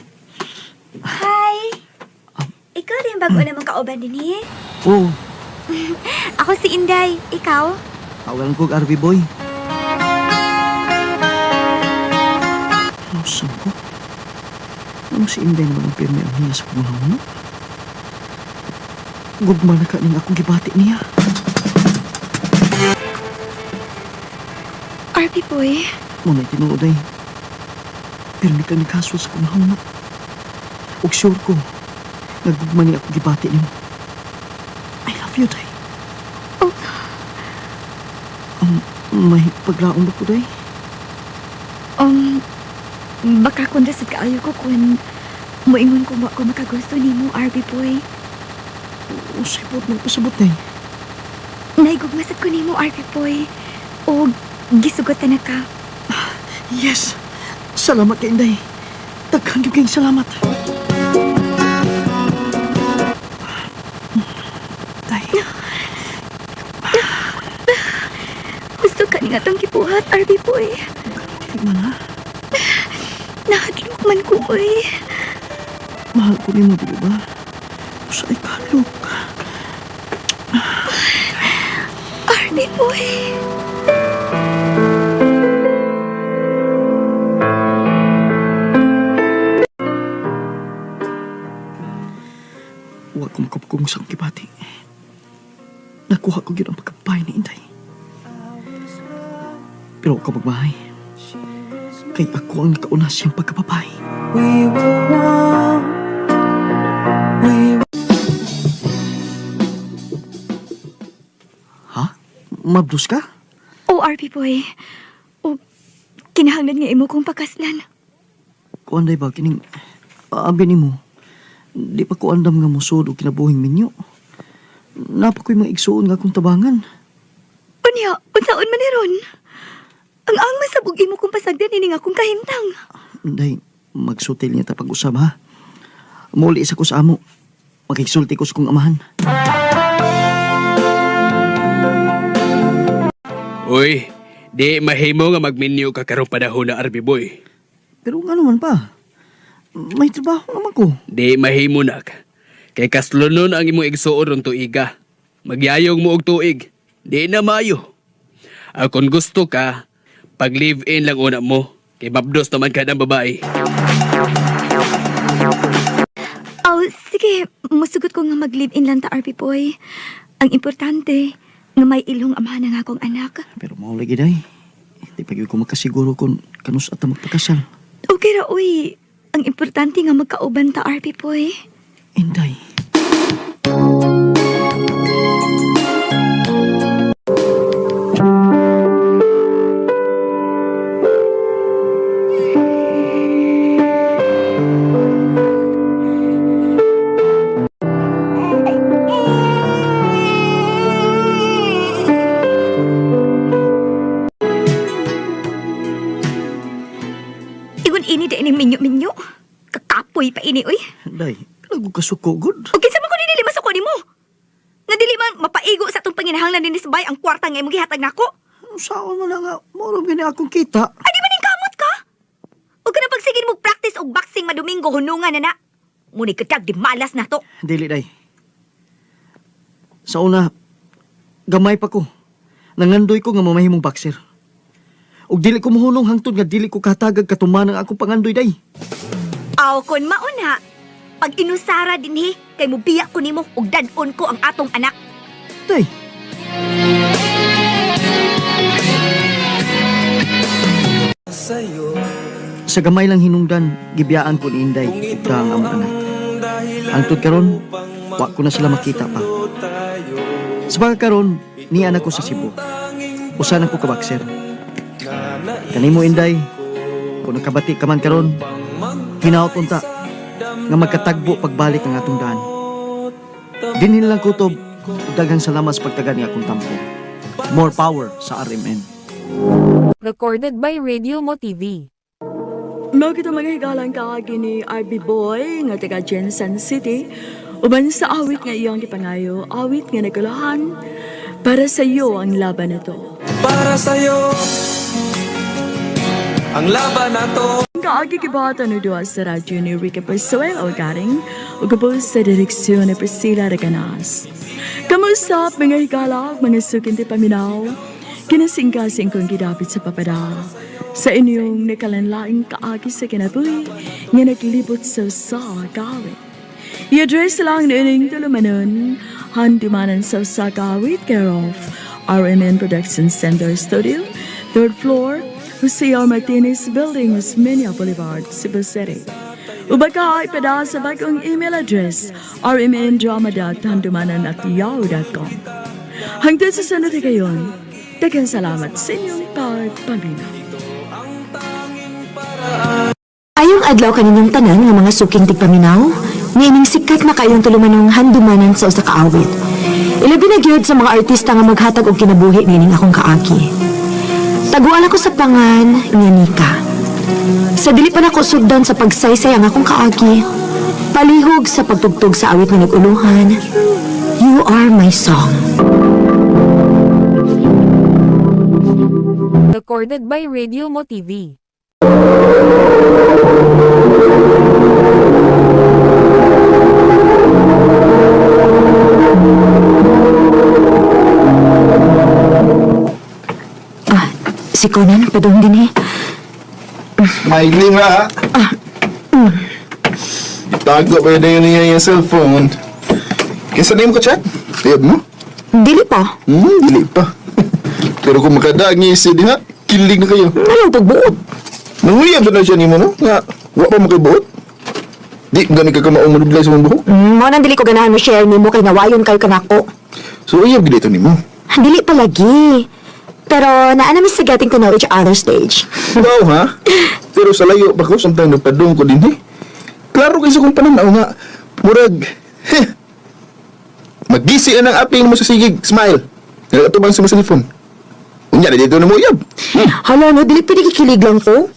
Speaker 11: Hi! Ikaw rin bago namang kauban din eh.
Speaker 14: Oo,
Speaker 11: Ako si Inday. Ikaw?
Speaker 14: tawagan ko og RV boy. Ano ko? Anong si Inday naman ang pirmi ang hiya sa kumulang no? Gugma na ka ning akong gibati niya.
Speaker 11: RP boy.
Speaker 14: Muna tinuod ay. Pirmi ka nagkaswa sa kong hangna. Ug sure ko, nagugma ni akong gibati nimo. I love you, day.
Speaker 11: Oh.
Speaker 14: May paglaong ba ko, day?
Speaker 11: Baka kung dasad kaayo ko kun moingon ko mo ako makagusto nimo, RB boy.
Speaker 14: Usay po magpasabot, day.
Speaker 11: Naigugma sad ko nimo, RB boy. O gisugotan na ka.
Speaker 14: Yes! Salamat kay Inday. Daghan gyud kayong salamat. Day,
Speaker 11: Gusto ka ni nga tong gibuhat, RB boy.
Speaker 14: dili man ha.
Speaker 11: Nahadlok man ko, oy.
Speaker 14: Mahal ko nimo, dili ba? Usay kalok.
Speaker 11: RB boy.
Speaker 14: Wa ko makapugong sa akong gibati. Nakuha ko gyud ang pagkabahay ni Inday. Pero wa ka magbahay. Kay ako ang nakauna siyang pagkababae. Ha? Mabdos ka?
Speaker 11: O RB boy. O kinahanglan nga imo kong pakaslan.
Speaker 14: Kuan day ba kining abi nimo. Di pa ko andam nga mosud og kinabuhing minyo. Napa ko'y mga igsuon nga akong tabangan.
Speaker 3: Unsaon man ni ron? Ang ang masabog imo kong pasagdan ining akong kahimtang.
Speaker 14: Inday, magsutil niya ta pag-usab ha. Muli sa ko sa amo. Makigsulti ko sa kong amahan.
Speaker 15: Uy, di mahimo nga magminyo ka karong panahon na RB boy.
Speaker 14: Pero nga naman pa, may trabaho naman ko.
Speaker 15: Di mahimo nak. Kay kaslonon ang imong igsuon ron tuiga. Magyayong mo og tuig. Di na maayo. Akon gusto ka, pag live-in lang una mo. Kay babdos naman ka ng babae.
Speaker 3: Oh, sige, musugot ko nga mag-live-in lang ta RP boy. Ang importante, nga may ilong amahan ang akong anak.
Speaker 14: Pero mao lagi day. Di pa gyud ko makasiguro kung kanus ata magpakasal.
Speaker 3: Okay ra, uy. Ang importante nga magkauban ta RP boy.
Speaker 14: Inday.
Speaker 3: Ingon ini da ining minyo-minyo. Kakapoy pa ini, uy.
Speaker 14: Day, lago ka suko, good.
Speaker 3: O kinsa man ko dili masuko nimo? Nga dili man mapaigo sa atong panginahanglan dinhi sa bay ang kwarta nga imong gihatag nako.
Speaker 14: Saan man na nga, moro gani akong kita.
Speaker 3: Ay di man ning kamot ka. Ug kana pagsigin mo practice og boxing madomingo hunungan na na. Muni katag di malas na to.
Speaker 14: Dili, day. Sa una, gamay pa ko. Nangandoy ko nga mamahimong boxer. Ug dili ko mohunong hangtod nga dili ko katagag katuman ang akong pangandoy, day.
Speaker 3: Aw kon mauna. Pag inusara dinhi kay mubiya ko nimo ug dad-on ko ang atong anak.
Speaker 14: Day. Sa gamay lang hinungdan, gibiyaan ko ni Inday ug ang among anak. Hangtod karon, wa ko na sila makita pa. Sa pagkakaron, niya na ko sa Cebu. Usa na ko ka boxer. Kanimo Inday, kung nakabati ka man karon, hinaot unta nga magkatagbo pagbalik ang atong daan. Dinhin lang kutob ug daghang salamat sa pagtagan ni akong tampo. More power sa RMN.
Speaker 9: Recorded by Radio Mo TV.
Speaker 1: Mao kita mga higalang kaagi ni RB Boy nga taga Jensen City uban sa awit nga iyang gipangayo, awit nga nagkulahan para sa iyo ang laban na to.
Speaker 16: Para sa'yo Ang laban na to.
Speaker 1: Kaagi gibata no duha sa radyo ni Rica Persuelo Garing ug gabos sa direksyon ni Priscilla Reganas. Kamusap mga higala, mga sukinti paminaw, kinasingkasing kong gidapit sa papada. Sa inyong nakalanlaing kaagi sa kinabuhi nga naglibot sa sa gawit. I-address lang niining tulumanon, handumanan sa Sagawit, care of RMN Production Center Studio, third floor, Jose R. Martinez Building, Osmeña Boulevard, Cebu City. Ubaka ipada sa bagong email address, rmndrama.handumanan@yahoo.com. Hanggang sa sunod na gayon, daghang salamat sa inyong pagpaminaw.
Speaker 2: Ayong adlaw kaninyong tanan nga mga suking tigpaminaw, niining sikat na kayong tulumanong handumanan sa usa ka awit. Ilabi na gyud sa mga artista nga maghatag og kinabuhi niining akong kaagi. Taguan ako sa pangan nga Nika. Sa dili pa nako sugdan sa pagsaysay ang akong kaagi, palihog sa pagtugtog sa awit nga nag-uluhan, You are my song.
Speaker 9: Recorded by Radio Mo TV.
Speaker 2: Ah, si Conan, padung din eh.
Speaker 6: Maigling ha. Itago pa yun niya yung cellphone. Kinsa na yung ka-chat? Tiyab mo?
Speaker 2: Dili pa.
Speaker 6: Dili pa. Pero kung makadaag niya si diha, kilig na kayo.
Speaker 2: Anong pagbuot?
Speaker 6: Nanguyab na siya nimo no? Nga, wa pa mo kay buot. Di, gani ka kamaong manudlay sa mong buhok.
Speaker 2: Mo nang dili ko ganahan mo share nimo kay nawayon kayo kanako.
Speaker 6: So, uyab gid ito nimo.
Speaker 2: Dili pa lagi. Pero naa na mi sa getting to know each other stage.
Speaker 6: Wow, ha? Pero sa layo pa ko, samtang nagpadung ko din, eh. Klaro kaysa kong pananaw nga. Murag, heh. Magisi ang aping mo sa sigig, smile. Nagkatubang sa mo sa cellphone. Unya na dito na mo uyab.
Speaker 2: Hala no, dili pwede kikilig lang ko.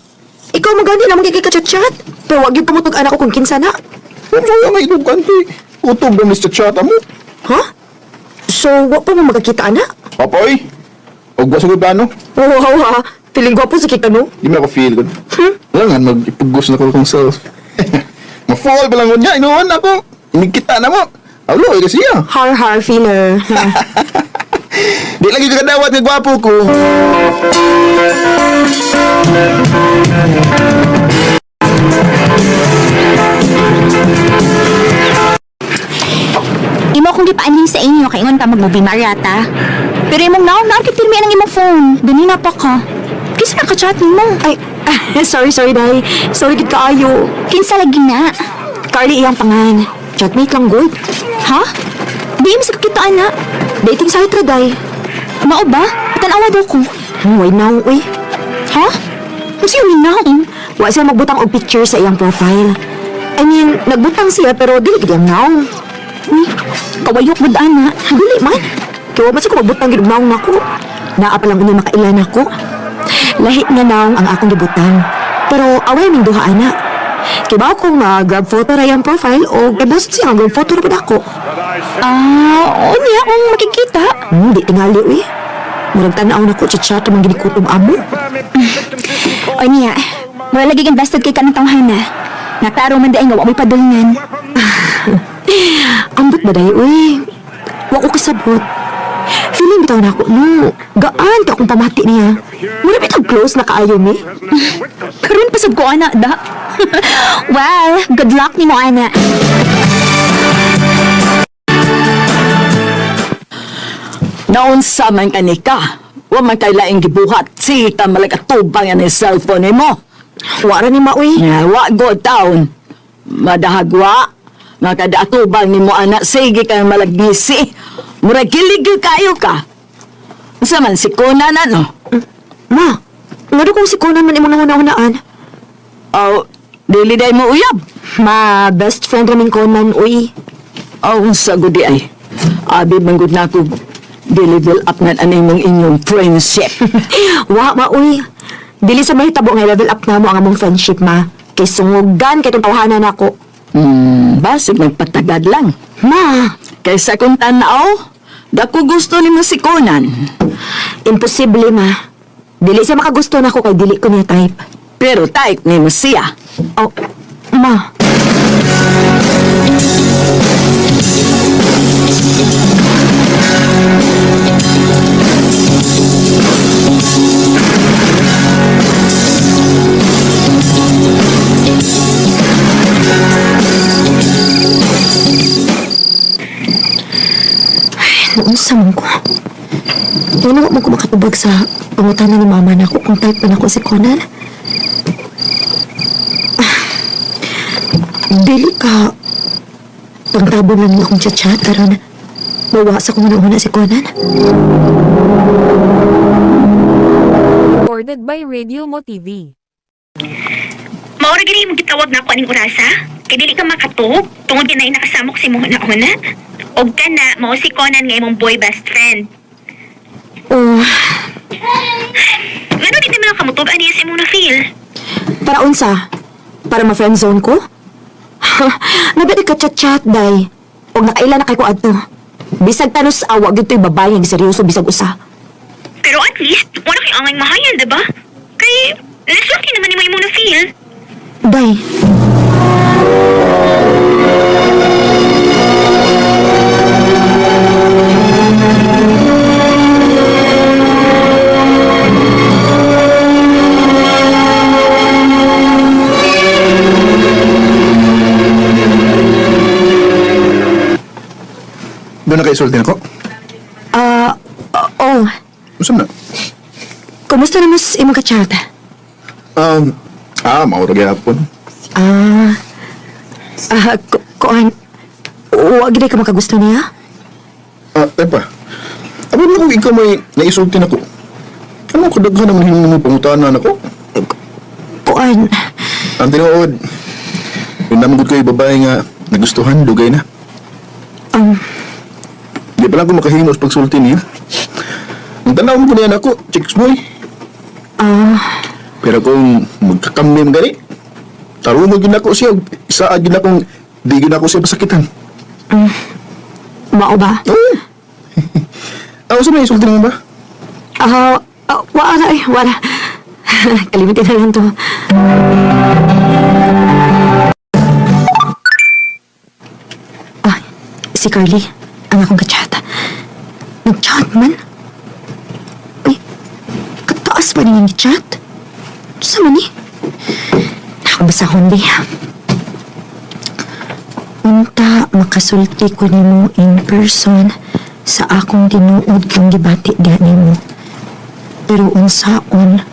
Speaker 2: Ikaw magani lang magiging ka-chat-chat. Pero wag yung pamutog anak ko kung kinsa na.
Speaker 6: Ano nga may inugan, te? Utog na Mr. Chat mo.
Speaker 2: Ha? So, wa pa mo magkakita, ana?
Speaker 6: Papoy! Og wa sa ko'y plano.
Speaker 2: Wow, ha? Feeling gwapo sa kita, no?
Speaker 6: Di man ako feel good. Wala nga, mag-ipugos na ko akong self. Ma-fall pa lang ko niya, inuwan ako. Inikita na mo. Awlo, eh, kasi siya.
Speaker 2: Har har feeler.
Speaker 6: Di lagi ka kadawat nga gwapo ko.
Speaker 11: Imo kong gipaanhin sa inyo kay ingon ka magmubi Mariata. Pero imong naong naong kitirmi ang imong phone. Ganina pa ka. Kinsa na ka-chat nimo?
Speaker 2: Ay, sorry, sorry, day. Sorry, gid kaayo.
Speaker 11: Kinsa lagi na?
Speaker 2: Carly iyang pangan. Chatmate lang, good.
Speaker 11: Ha? Di mo sa kakita ana.
Speaker 2: Dating site ra, day.
Speaker 11: Mao ba? Tan-awa daw ko.
Speaker 2: Why now, uy?
Speaker 11: Ha? Unsa yung naong?
Speaker 2: Wa siya magbutang og picture sa iyang profile. I mean, nagbutang siya pero dili gid iyang naong.
Speaker 11: Uy, kawayok gud ana.
Speaker 2: Dili man. Kaya wa man sa ko magbutang gid og naong nako. Naa pa lang unya makailan nako. Lahi nga naong ang akong gibutang. Pero away ming duha ana. Kay ba kung grab photo ra iyang profile o kay boss siya nga grab photo ra pud ako.
Speaker 11: Ah, unya kung makikita.
Speaker 2: Di tingali uy. Murag tan-aw nako chat-chat man gini kutob amo.
Speaker 11: O niya, wala lagi invested kay kanang tawhana. Naklaro man daing nga wa mo'y padulngan.
Speaker 2: Ambot ba day uy? Wa ko kasabot. Feeling bitaw na ako, no. Gaan ka akong pamati niya. Mura bitaw close na kaayo mi.
Speaker 11: Karon pasab ko ana da. Well, good luck nimo ana.
Speaker 1: Naunsa man ka ni ka. Wa man kay laing gibuhat. Sige ka malagatubang yan ang cellphone nimo.
Speaker 2: Wa ra ni maoy.
Speaker 1: Nga, wa go down. Madahagwa. Nga kada atubang nimo ana sige ka malagnisi. Murag kilig gyud kayo ka. Unsa man si Conan ano?
Speaker 2: Ma, ngano kung si Conan man imong nahuna-hunaan?
Speaker 1: Oh, dili day mo uyab.
Speaker 2: Ma, best friend ra min Conan, uy.
Speaker 1: Oh, unsa gud di ay. Abi man gud nako dili level up na ani mong inyong friendship.
Speaker 2: Wa, ma, uy. Dili sa mahitabo nga level up na mo ang among friendship, ma. Kay sungugan kay tong tawhanan nako.
Speaker 1: Basig magpatagad lang.
Speaker 2: Ma,
Speaker 1: Kaysa kung tanaw, dako gusto nimo si Conan.
Speaker 2: imposible, ma. Dili siya makagusto nako kay dili ko niya type.
Speaker 1: Pero type nimo siya.
Speaker 2: Oh, ma. Ay, naunsa man ko. Wala mo ko makatubag sa pangutana ni mama nako kung type pa nako si Conan. Dili ka. Pangtabon lang niya akong chat-chat aron mawa sa kung una si Conan.
Speaker 9: Recorded by Radio Mo TV.
Speaker 3: Maura gani imong gitawag na ako aning orasa. Kay dili ka makatug tungod kay naay nakasamok sa imong huna-huna. Og kana mao si Conan nga imong boy best friend.
Speaker 2: Oh,
Speaker 3: Ngano di man kamutug ani sa imong na feel?
Speaker 2: para unsa? Para ma-friendzone ko? Nabili ka chat-chat, day. Og nakaila na kay ko adto. Bisag tanos awa gyud to'y babae nga seryoso bisag usa.
Speaker 3: Pero at least wala kay angay mahayan, diba? Kay nasulti naman nimo imong na feel.
Speaker 2: Day.
Speaker 6: Doon na kay sulti nako.
Speaker 2: Ah, oh,
Speaker 6: Unsa man na?
Speaker 2: kumusta na mas imong ka-chat?
Speaker 6: Mauro gyapon.
Speaker 2: Ah, kuan, wa gid ka makagusto niya?
Speaker 6: Ah, tepa. Abo na kung ikaw may naisulti nako. Ano kadaghan naman hinong mo pangutana nako?
Speaker 2: Kuan,
Speaker 6: Ang tinuod. Yun naman gud kayo babae nga nagustuhan, dugay na. Di pa lang ko makahimo sa pagsulti niya. Ang tanaw mo niyan ako, chicks boy.
Speaker 3: Ah,
Speaker 6: Pero kung magkakamim gani, tarungo gid nako siya, isaa gid akong di gid ako siya pasakitan.
Speaker 3: Mao ba?
Speaker 6: Oo. Ako sa may sulti naman ba?
Speaker 3: Ah, ah, wala eh, wala. Kalimutin na lang to. Ah, si Carly, ang akong kachat. Nag-chat man. Uy, kataas pa niya yung chat. Sa man eh? Nakabasa kundi. Unta makasulti ko nimo in person sa akong tinuod kang gibati diha nimo. Pero unsaon,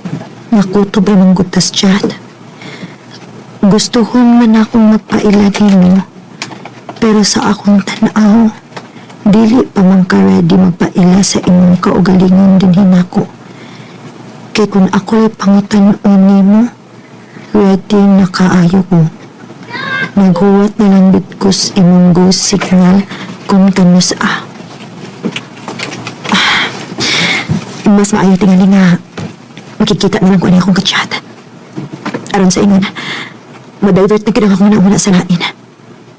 Speaker 3: nakutob ra man gud tas chat. Gustuhon man akong magpaila nimo, pero sa akong tan-aw, dili pa man ka ready magpaila sa imong kaugalingon dinhi nako. Kay kung ako'y pangutan-on nimo, ready na kaayo ko. Naghuwat na lang gud ko sa imong go signal kung kanus ah. Mas maayo tingali nga makikita na lang ko ano akong kachat. Aron sa ingon, ma-divert na gid ang akong una sa lain.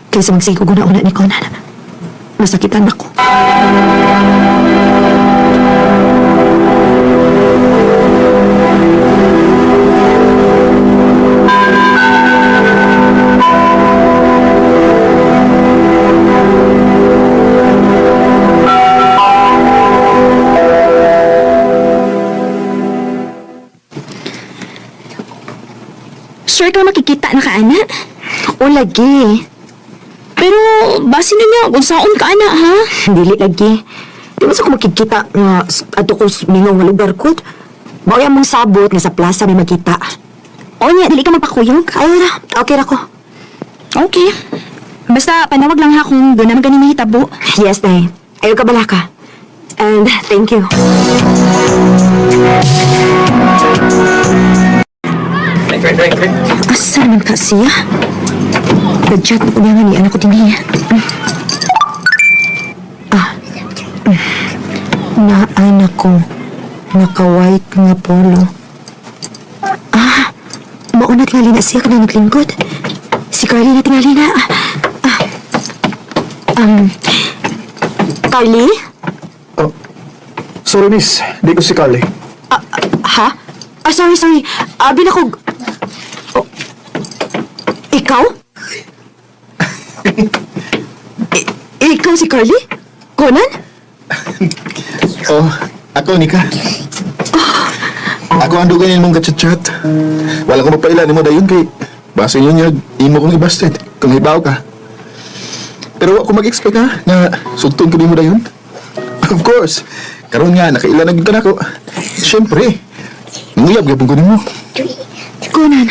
Speaker 3: Kaysa magsigo ko una ni Conan. Masakitan ako.
Speaker 11: Sure ka makikita na ka, ana?
Speaker 3: O lagi.
Speaker 11: Pero, base na niya kung saon ka, ana, ha?
Speaker 2: Dili lagi. Di man sa ko makikita nga ato ko mingaw nga lugar ko. Mao mong sabot nga sa plaza may makita.
Speaker 11: O niya, dili ka magpakuyog.
Speaker 2: Ayaw na, okay ra ko.
Speaker 11: Okay. Basta, panawag lang ha kung doon naman ganin mahitabo.
Speaker 2: Yes, Nay. Ayaw ka balaka. And thank you. Asa naman ka siya? Nag-chat na ko niya nga ni anak ko dinhi. Ah. Naanak ko. Naka-white nga polo. Ah, mauna tingali na siya kanang naglingkod. Si Carly na tingali na. Ah, Carly?
Speaker 12: Oh, sorry miss, di ko si Carly.
Speaker 2: Ah, ha? Ah, sorry, sorry. Abi na ko... Oh. Ikaw? Ikaw si Carly? Conan?
Speaker 6: Oh, ako ni ka. Ako ang dugan mong kachat-chat. Wala ko mapaila nimo dayon kay base yun niya imo kong ibasted kung hibaw ka. Pero wa ko mag-expect ha nga sugton ko nimo dayon. Of course. Karon nga nakaila na gid ka nako. Syempre. Nguyab gyapon ko nimo.
Speaker 3: Conan,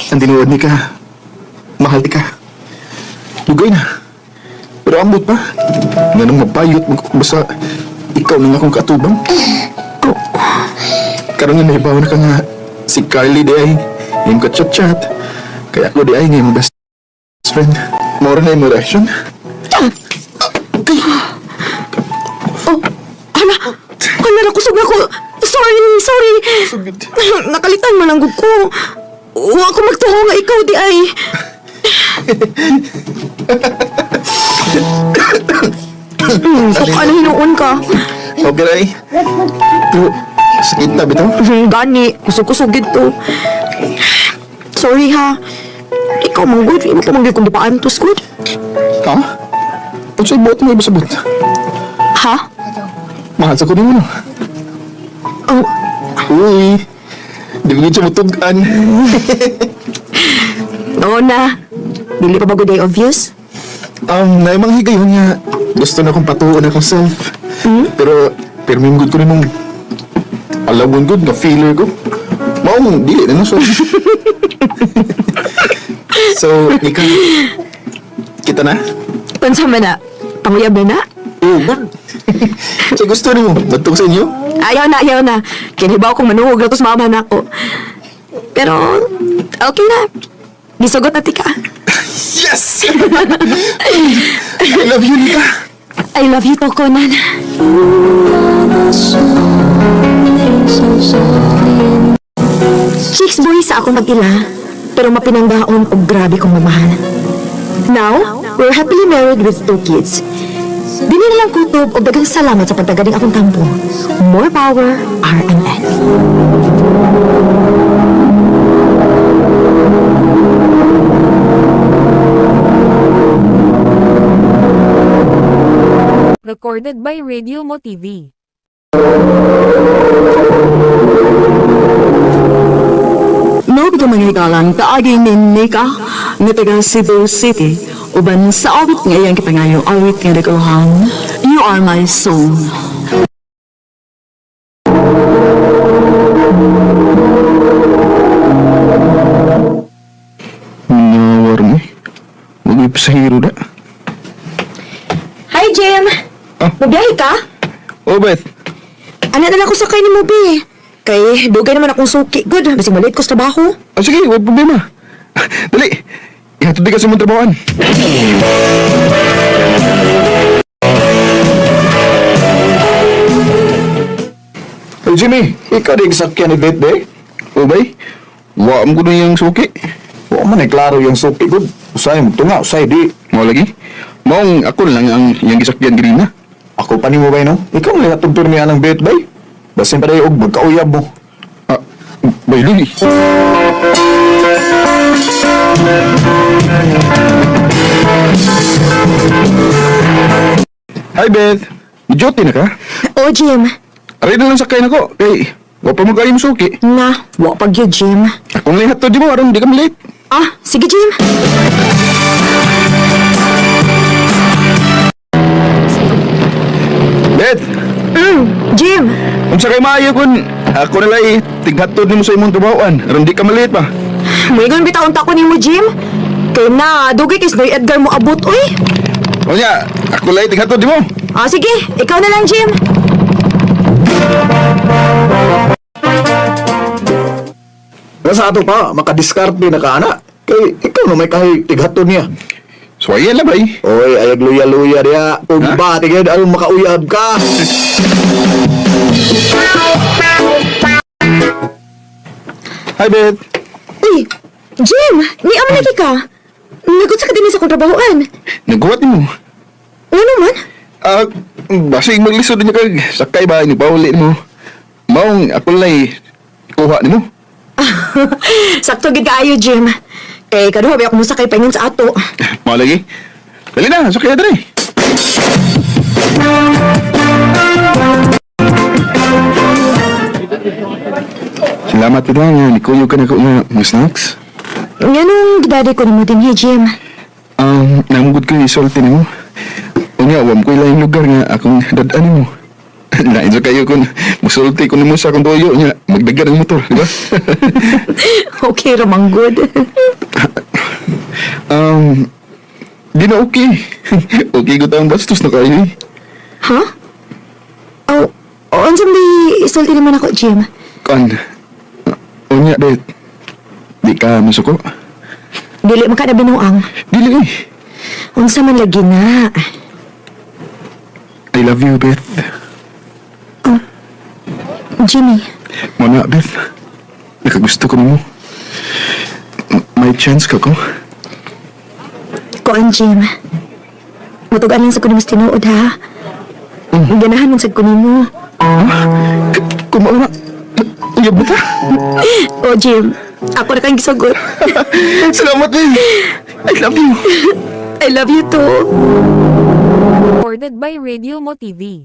Speaker 6: Ang tinuod ni ka. Mahal ti ka. Lugay na. Pero ambot pa. Nga nang mapayot mo ko basta ikaw nang akong katubang. Karon nga nahibaw na ka nga si Carly di ay iyong ka-chat-chat. Kaya ako di ay nga imong best friend. Mora na imong reaction.
Speaker 2: Oh, hala! Hala, nakusog na ko. Sorry, sorry. Nakalitan man ang ko. Wa ko magtuo nga ikaw di ay. So, ano hinuon ka?
Speaker 6: Okay na eh. Pero sakit na bitaw.
Speaker 2: Gani, kusog-kusog gito. Sorry ha. Ikaw man good, imo pa man gyud kong gipaantos good.
Speaker 6: Ha? Unsay buot mo ibasabot?
Speaker 2: Ha?
Speaker 6: Mahal sa ko nimo no.
Speaker 2: Oh,
Speaker 6: Uy. Di mo gid siya mutug-an.
Speaker 2: oo na. Dili pa ba good day obvious?
Speaker 6: Naimang higayon nga gusto na kong patuon akong self. Pero, pero may good ko rin mong alawon good nga feeler ko. Maong dili na no, so. So, ikaw, kita na?
Speaker 2: Unsa man na? Panguyab na na?
Speaker 6: Oh, good. So, gusto nimo, badtong sa inyo?
Speaker 2: Ayaw na, ayaw na. Kinibaw kong manuhog na to sa mama na ako. Pero, okay na. Gisugot na tika.
Speaker 6: Yes! I love you, Nika.
Speaker 2: I love you to, Conan.
Speaker 5: Ooh, Slowly, so softly.
Speaker 2: Chicks boy sa akong mag-ila, pero mapinanggaon og grabe kong mamahal. Now, we're happily married with two kids. Dili na lang kutob og daghang salamat sa pagtagaling akong tampo. More power, RMN.
Speaker 9: Recorded by Radio Mo TV.
Speaker 1: Mao bitaw mga higalang kaagi ni Nika nga taga Cebu City uban sa awit nga iyang gipangayo awit nga naguluhan You Are My Song.
Speaker 6: Nawar mo eh. Huwag may pasahero na.
Speaker 2: Hi, Jim! Mabiyahe ka?
Speaker 6: Oh, Beth.
Speaker 2: Ano na lang ko sakay ni mo, be. Kay, dugay naman akong suki. Good, basig malit ko sa trabaho.
Speaker 6: Ah, sige, huwag problema. Dali. Ihatod di ka sa mong trabahoan.
Speaker 12: Hey Jimmy, ikaw di sakyan ni Beth be?
Speaker 6: Oh, bay. Wa mo ko na yung suki.
Speaker 12: Wa man ay klaro yung suki gud. Usay mo tunga, usay di.
Speaker 6: Mao lagi. Maong ako lang ang iyang gisakyan ganina.
Speaker 12: Ako pa nimo bay no? Ikaw man hatod pirmi anang Beth bay. Basin pa og magkauyab mo.
Speaker 6: Ah, bay lili. Hi, Beth. Duty na ka?
Speaker 2: Oh, Jim.
Speaker 6: Aray na lang sakay nako. Kay, wa pa mo kayo suki.
Speaker 2: Na, wa pag yun, Jim.
Speaker 6: Akong lang hatod di mo aron di ka late.
Speaker 2: Ah, sige, Jim.
Speaker 6: Beth,
Speaker 2: Jim,
Speaker 6: unsa kay maayo kun ako na lang tighatod nimo sa imong trabahoan aron di ka malate pa.
Speaker 2: Muingon bitaw unta ko nimo, Jim. Kay na, dugay kay Snoy Edgar mo abot, uy.
Speaker 6: Unya, ako lang tighatod nimo.
Speaker 2: Ah, sige, ikaw na lang, Jim.
Speaker 12: Nasa ato pa, makadiskarte na ka ana. Kay ikaw na may kahi tighatod niya.
Speaker 6: So ayan lang bay.
Speaker 12: Oy, ayag luya-luya diha. Pumba, tigid aron makauyab ka.
Speaker 6: Hi Beth.
Speaker 2: Uy, Jim, ni amo lagi ka. Nagut sa ka din sa akong trabahoan.
Speaker 6: Naghuwat nimo.
Speaker 2: Ano man?
Speaker 6: Ah, basig maglisod niya kag sakay ba ni pauli mo. Maong ako lang kuha nimo.
Speaker 2: Sakto gid kaayo, Jim. Kay kaduha ba ako mosakay paingon sa ato.
Speaker 6: Mao lagi. Dali na, sakay na diri. Salamat kita nga nikuyog ka na ko nga mga snacks.
Speaker 2: Nganong gidadi ko nimo dinhi, Jim?
Speaker 6: Namugod ko yung isulti nimo. Unya, wam ko ilang lugar nga akong dadaan nimo. Lain sa kayo kung musulti ko nimo sa akong tuyo niya, magdagan ang motor, di ba?
Speaker 2: Okay, ramang good.
Speaker 6: um, di na okay. Okay ko ang bastos na kayo eh.
Speaker 2: Ha? Oh, unsam di isulti naman ako, Jim.
Speaker 6: Kan, unya, bet, di ka masuko.
Speaker 2: Dili man ka na binuang.
Speaker 6: Dili eh.
Speaker 2: Unsa man lagi na.
Speaker 6: I love you, Beth.
Speaker 2: Jimmy,
Speaker 6: Muna, Beth. Nakagusto ko nimo. May chance ka ko?
Speaker 2: kuan Jim. Matugan lang sa kuno mas tinuod ha. Ganahan man sad ko nimo.
Speaker 6: Ah, Kumauna. Uyab mo ta?
Speaker 2: Oh, Jim. Ako na kang gisugot.
Speaker 6: Salamat, Beth. I love you.
Speaker 2: I love you too.
Speaker 9: Recorded by Radio Mo TV.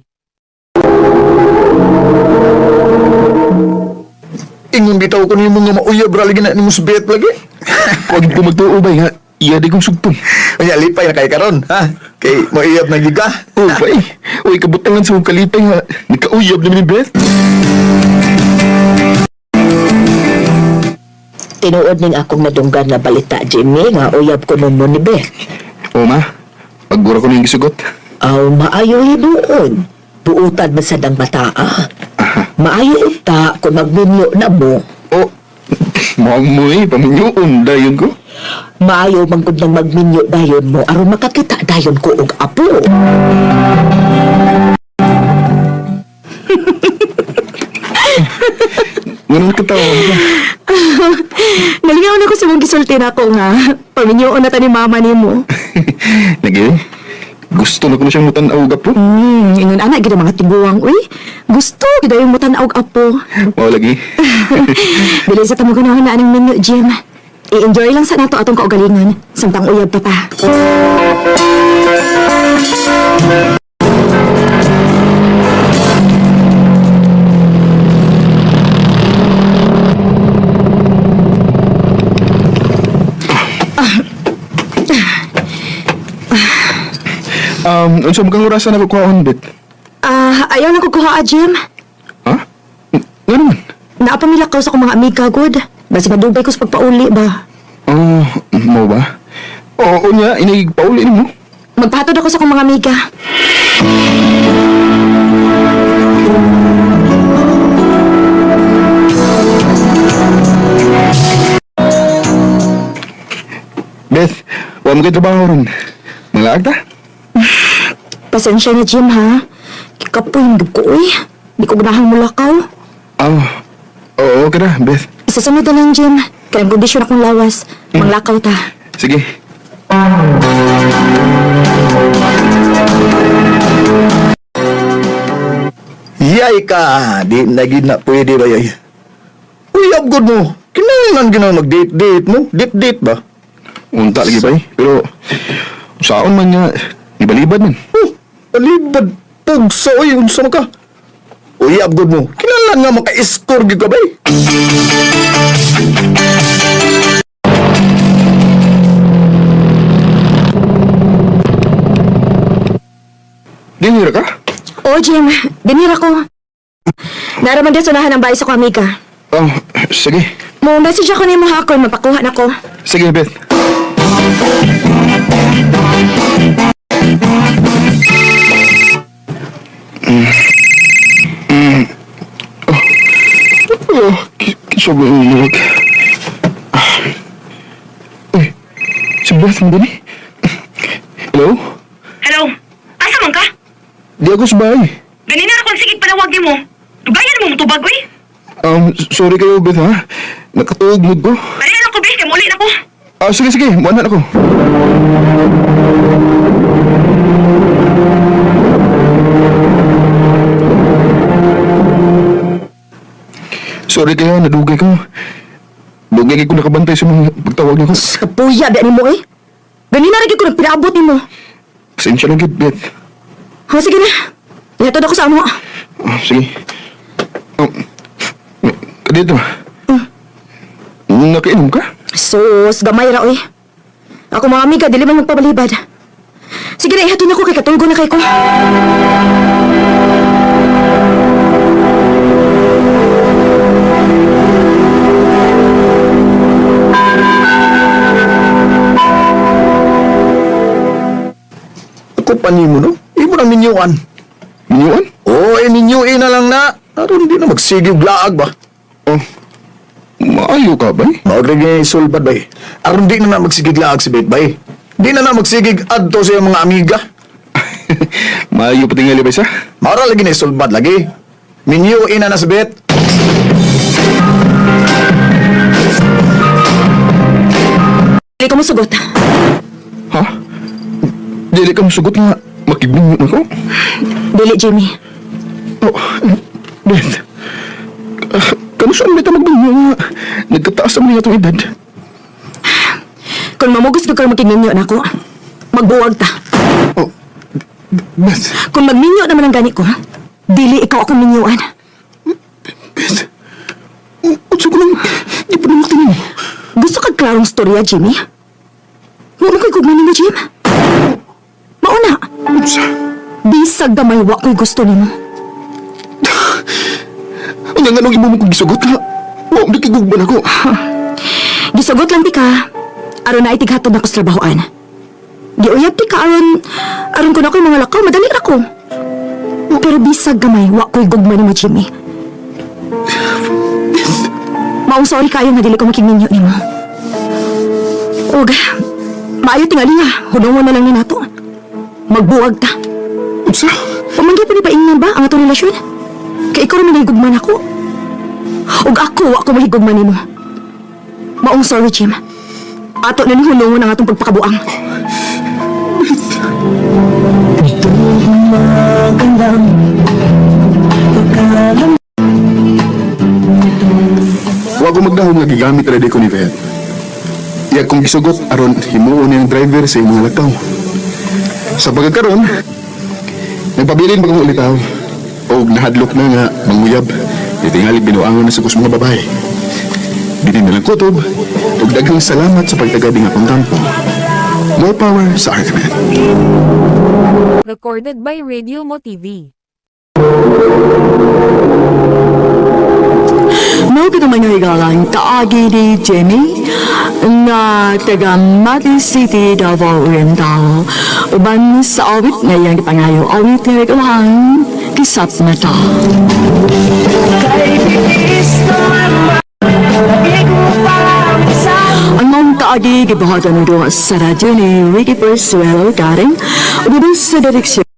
Speaker 12: Ingon bitaw ko nimo nga mauyab ra lagi na nimo sa Beth lagi.
Speaker 6: Huwag ko magtuo ba nga. Iya di kong sugpon.
Speaker 12: Unya lipay na kay karon, ha? Kay mauyab na gyud ka.
Speaker 6: Oh, bay. Uy, kabutangan sa mong kalipay nga. Nagkauyab naman ni Beth.
Speaker 10: Tinuod ning akong nadunggan nga balita, Jimmy, nga uyab ko nun mo ni Beth.
Speaker 6: O, ma. Pagura ko na yung gisugot.
Speaker 10: Aw, maayo hinuon. Buutan man sad ang bataa. Maayo unta kung magminyo na mo.
Speaker 6: Oh, mukhang mo eh. Paminyoon dayon ko.
Speaker 10: Maayo man gud nang magminyo dayon mo aron makakita dayon ko og apo.
Speaker 6: Ganun ka tawa ka.
Speaker 2: Nalingaw na ko sa mong gisulti na ako nga. Paminyoon na ta ni mama nimo.
Speaker 6: Lagi. Gusto na ko na siyang mutan-aw po.
Speaker 2: Ingon ana gid ang mga tiguang uy. Gusto gid yung mutan-aw apo.
Speaker 6: Mao lagi.
Speaker 2: Dili sa tamo ganahan na aning menu, Jim. I-enjoy lang sa nato atong kaugalingon samtang uyab pa ta.
Speaker 6: Unsa man kang orasan na kuhaon, Bet?
Speaker 2: Ah, ayaw na ko kuha, Jim.
Speaker 6: Ha? Nga naman?
Speaker 2: Naapamilakaw sa akong mga amiga, good. Basta madugay ko sa pagpauli ba.
Speaker 6: Oh, mo ba? Oo, niya, inigpauli nimo.
Speaker 2: Magpahatod ako sa akong mga amiga.
Speaker 6: Beth, wa mo kay trabaho ron. Manglaag ta?
Speaker 2: Pasensya na, Jim, ha? Kikapoy yung ko, uy. Di ko ganahang mulakaw.
Speaker 6: Oh, oo, okay na, Beth.
Speaker 2: Isasunod na lang, Jim. Kaya ang kondisyon akong lawas. Manglakaw ta.
Speaker 6: Sige.
Speaker 12: Yay ka, di na gid na pwede ba yay? Uyab gud mo. Kinahanglan gid na mag-date-date mo. Date-date ba?
Speaker 6: Unta lagi bay, pero saon man nga ibalibad man.
Speaker 12: Oh, alibad pugsa oy unsa man ka? Uyab gud mo. Kinahanglan nga maka-score gid ka bay.
Speaker 6: Dinira ka?
Speaker 2: Oo, Jim. Dinira ko. Naraman din sunahan ang bahay sa akong amiga.
Speaker 6: Oh, sige.
Speaker 2: Mo message ako nimo ha kung mapakuha na ko.
Speaker 6: Sige, Beth. Mm. Mm. Oh. Oh, sobrang umiwag. Ah. Uy, si Beth mo din eh. Hello?
Speaker 3: Hello? Asa man ka?
Speaker 6: Di ako sa bahay.
Speaker 3: Ganina ra kong sige panawag nimo. Dugayan mo mutubag uy.
Speaker 6: Sorry kayo, Beth, ha? Nakatuog mood ko.
Speaker 3: Dali na ko be, kay muli na ko.
Speaker 6: Ah, sige, sige. Muanan ako. Sorry kayo, nadugay ko. Dugay ko nakabantay sa mga pagtawag niyo ko.
Speaker 2: Kapuya, ba nimo eh. Ganina ra gyud ko nagpinaabot nimo.
Speaker 6: Pasensya na, gid, Beth.
Speaker 2: Ha, sige na. Ihatod ako sa amo.
Speaker 6: Ah, sige. Oh, dito. Nakainom ka?
Speaker 2: Sus, gamay ra oy. Ako mga amiga, dili man magpabalibad. Sige na, ihatod na ko kay katulgo na kay ko.
Speaker 12: Ako pa nimo no. Imo na minyuan.
Speaker 6: Minyuan?
Speaker 12: Oo, eh minyuin na lang na. Aron di na magsigig laag ba?
Speaker 6: Oh, maayo ka ba?
Speaker 12: Mao rin sulbad bay. Aron di na na magsigig laag si Beth bay. Di na na magsigig adto sa iyang mga amiga.
Speaker 6: Maayo patingali ba sa?
Speaker 12: Mao ra lagi na sulbad lagi. Minyuin na na si Beth.
Speaker 2: Dili ko mosugot.
Speaker 6: Ha? Dili ka musugot nga makibinyo na ko?
Speaker 2: Dili, Jimmy.
Speaker 6: Oh, Beth. Ah, kano saan bita magbinyo nga? Nagkataas naman niya itong edad.
Speaker 2: Kung mamugos gyud ka makigminyo nako, magbuwag ta.
Speaker 6: Oh, Beth.
Speaker 2: Kung magminyo naman ang gani ko, dili ikaw akong minyuan.
Speaker 6: Beth. Unsa ko lang, di pa naman tingin mo.
Speaker 2: Gusto kag klarong storya, Jimmy? Wa mo ko'y gugma nimo, Jim. Mauna.
Speaker 6: Unsa?
Speaker 2: Bisag gamay wa ko'y gusto nimo.
Speaker 6: Unya nga nung imo mo kong gisugot nga. Wa mo kigugman ako.
Speaker 2: Gisugot lang ti ka. Aron na itighatod nako sa trabahoan. Giuyab ti ka aron aron kun ako'y mga lakaw, madali ra ko. Pero bisag gamay wa ko'y gugma nimo, Jimmy. Maong sorry kayo nga dili ko makigminyo nimo. Og maayo tingali nga, hunungon na lang ni nato. Magbuwag ta.
Speaker 6: Unsa?
Speaker 2: Pamanggi pa ni paingnan ba ang atong relasyon? Kay ikaw naman nahigugman ako. Ug ako, wa ko mahigugman nimo. Maong sorry, Jim. Ato na ni hulungon ang atong pagpakabuang.
Speaker 6: Wa ko magdahom nga gigamit ra ko ni Beth. Iya kong gisugot aron himuon niyang driver sa imong lakaw. Sa pagkakaron, nagpabilin pa kong ulitaw. Og nahadlok na nga manguyab. Itingali binuangon na sa kus mga babae. Dili na lang kutob, ug daghang salamat sa pagtagad nga akong tampo. More power sa argument.
Speaker 9: Recorded by Radio Mo TV.
Speaker 1: Mao ka mga higalang kaagi ni Jimmy nga taga Mati City, Davao Oriental. Uban sa awit nga iyang gipangayo awit nga nagulahang kisap na ta. Ang maong kaagi gibuhatan sa radyo ni Ricky Persuelo Garing, ubos sa direksyon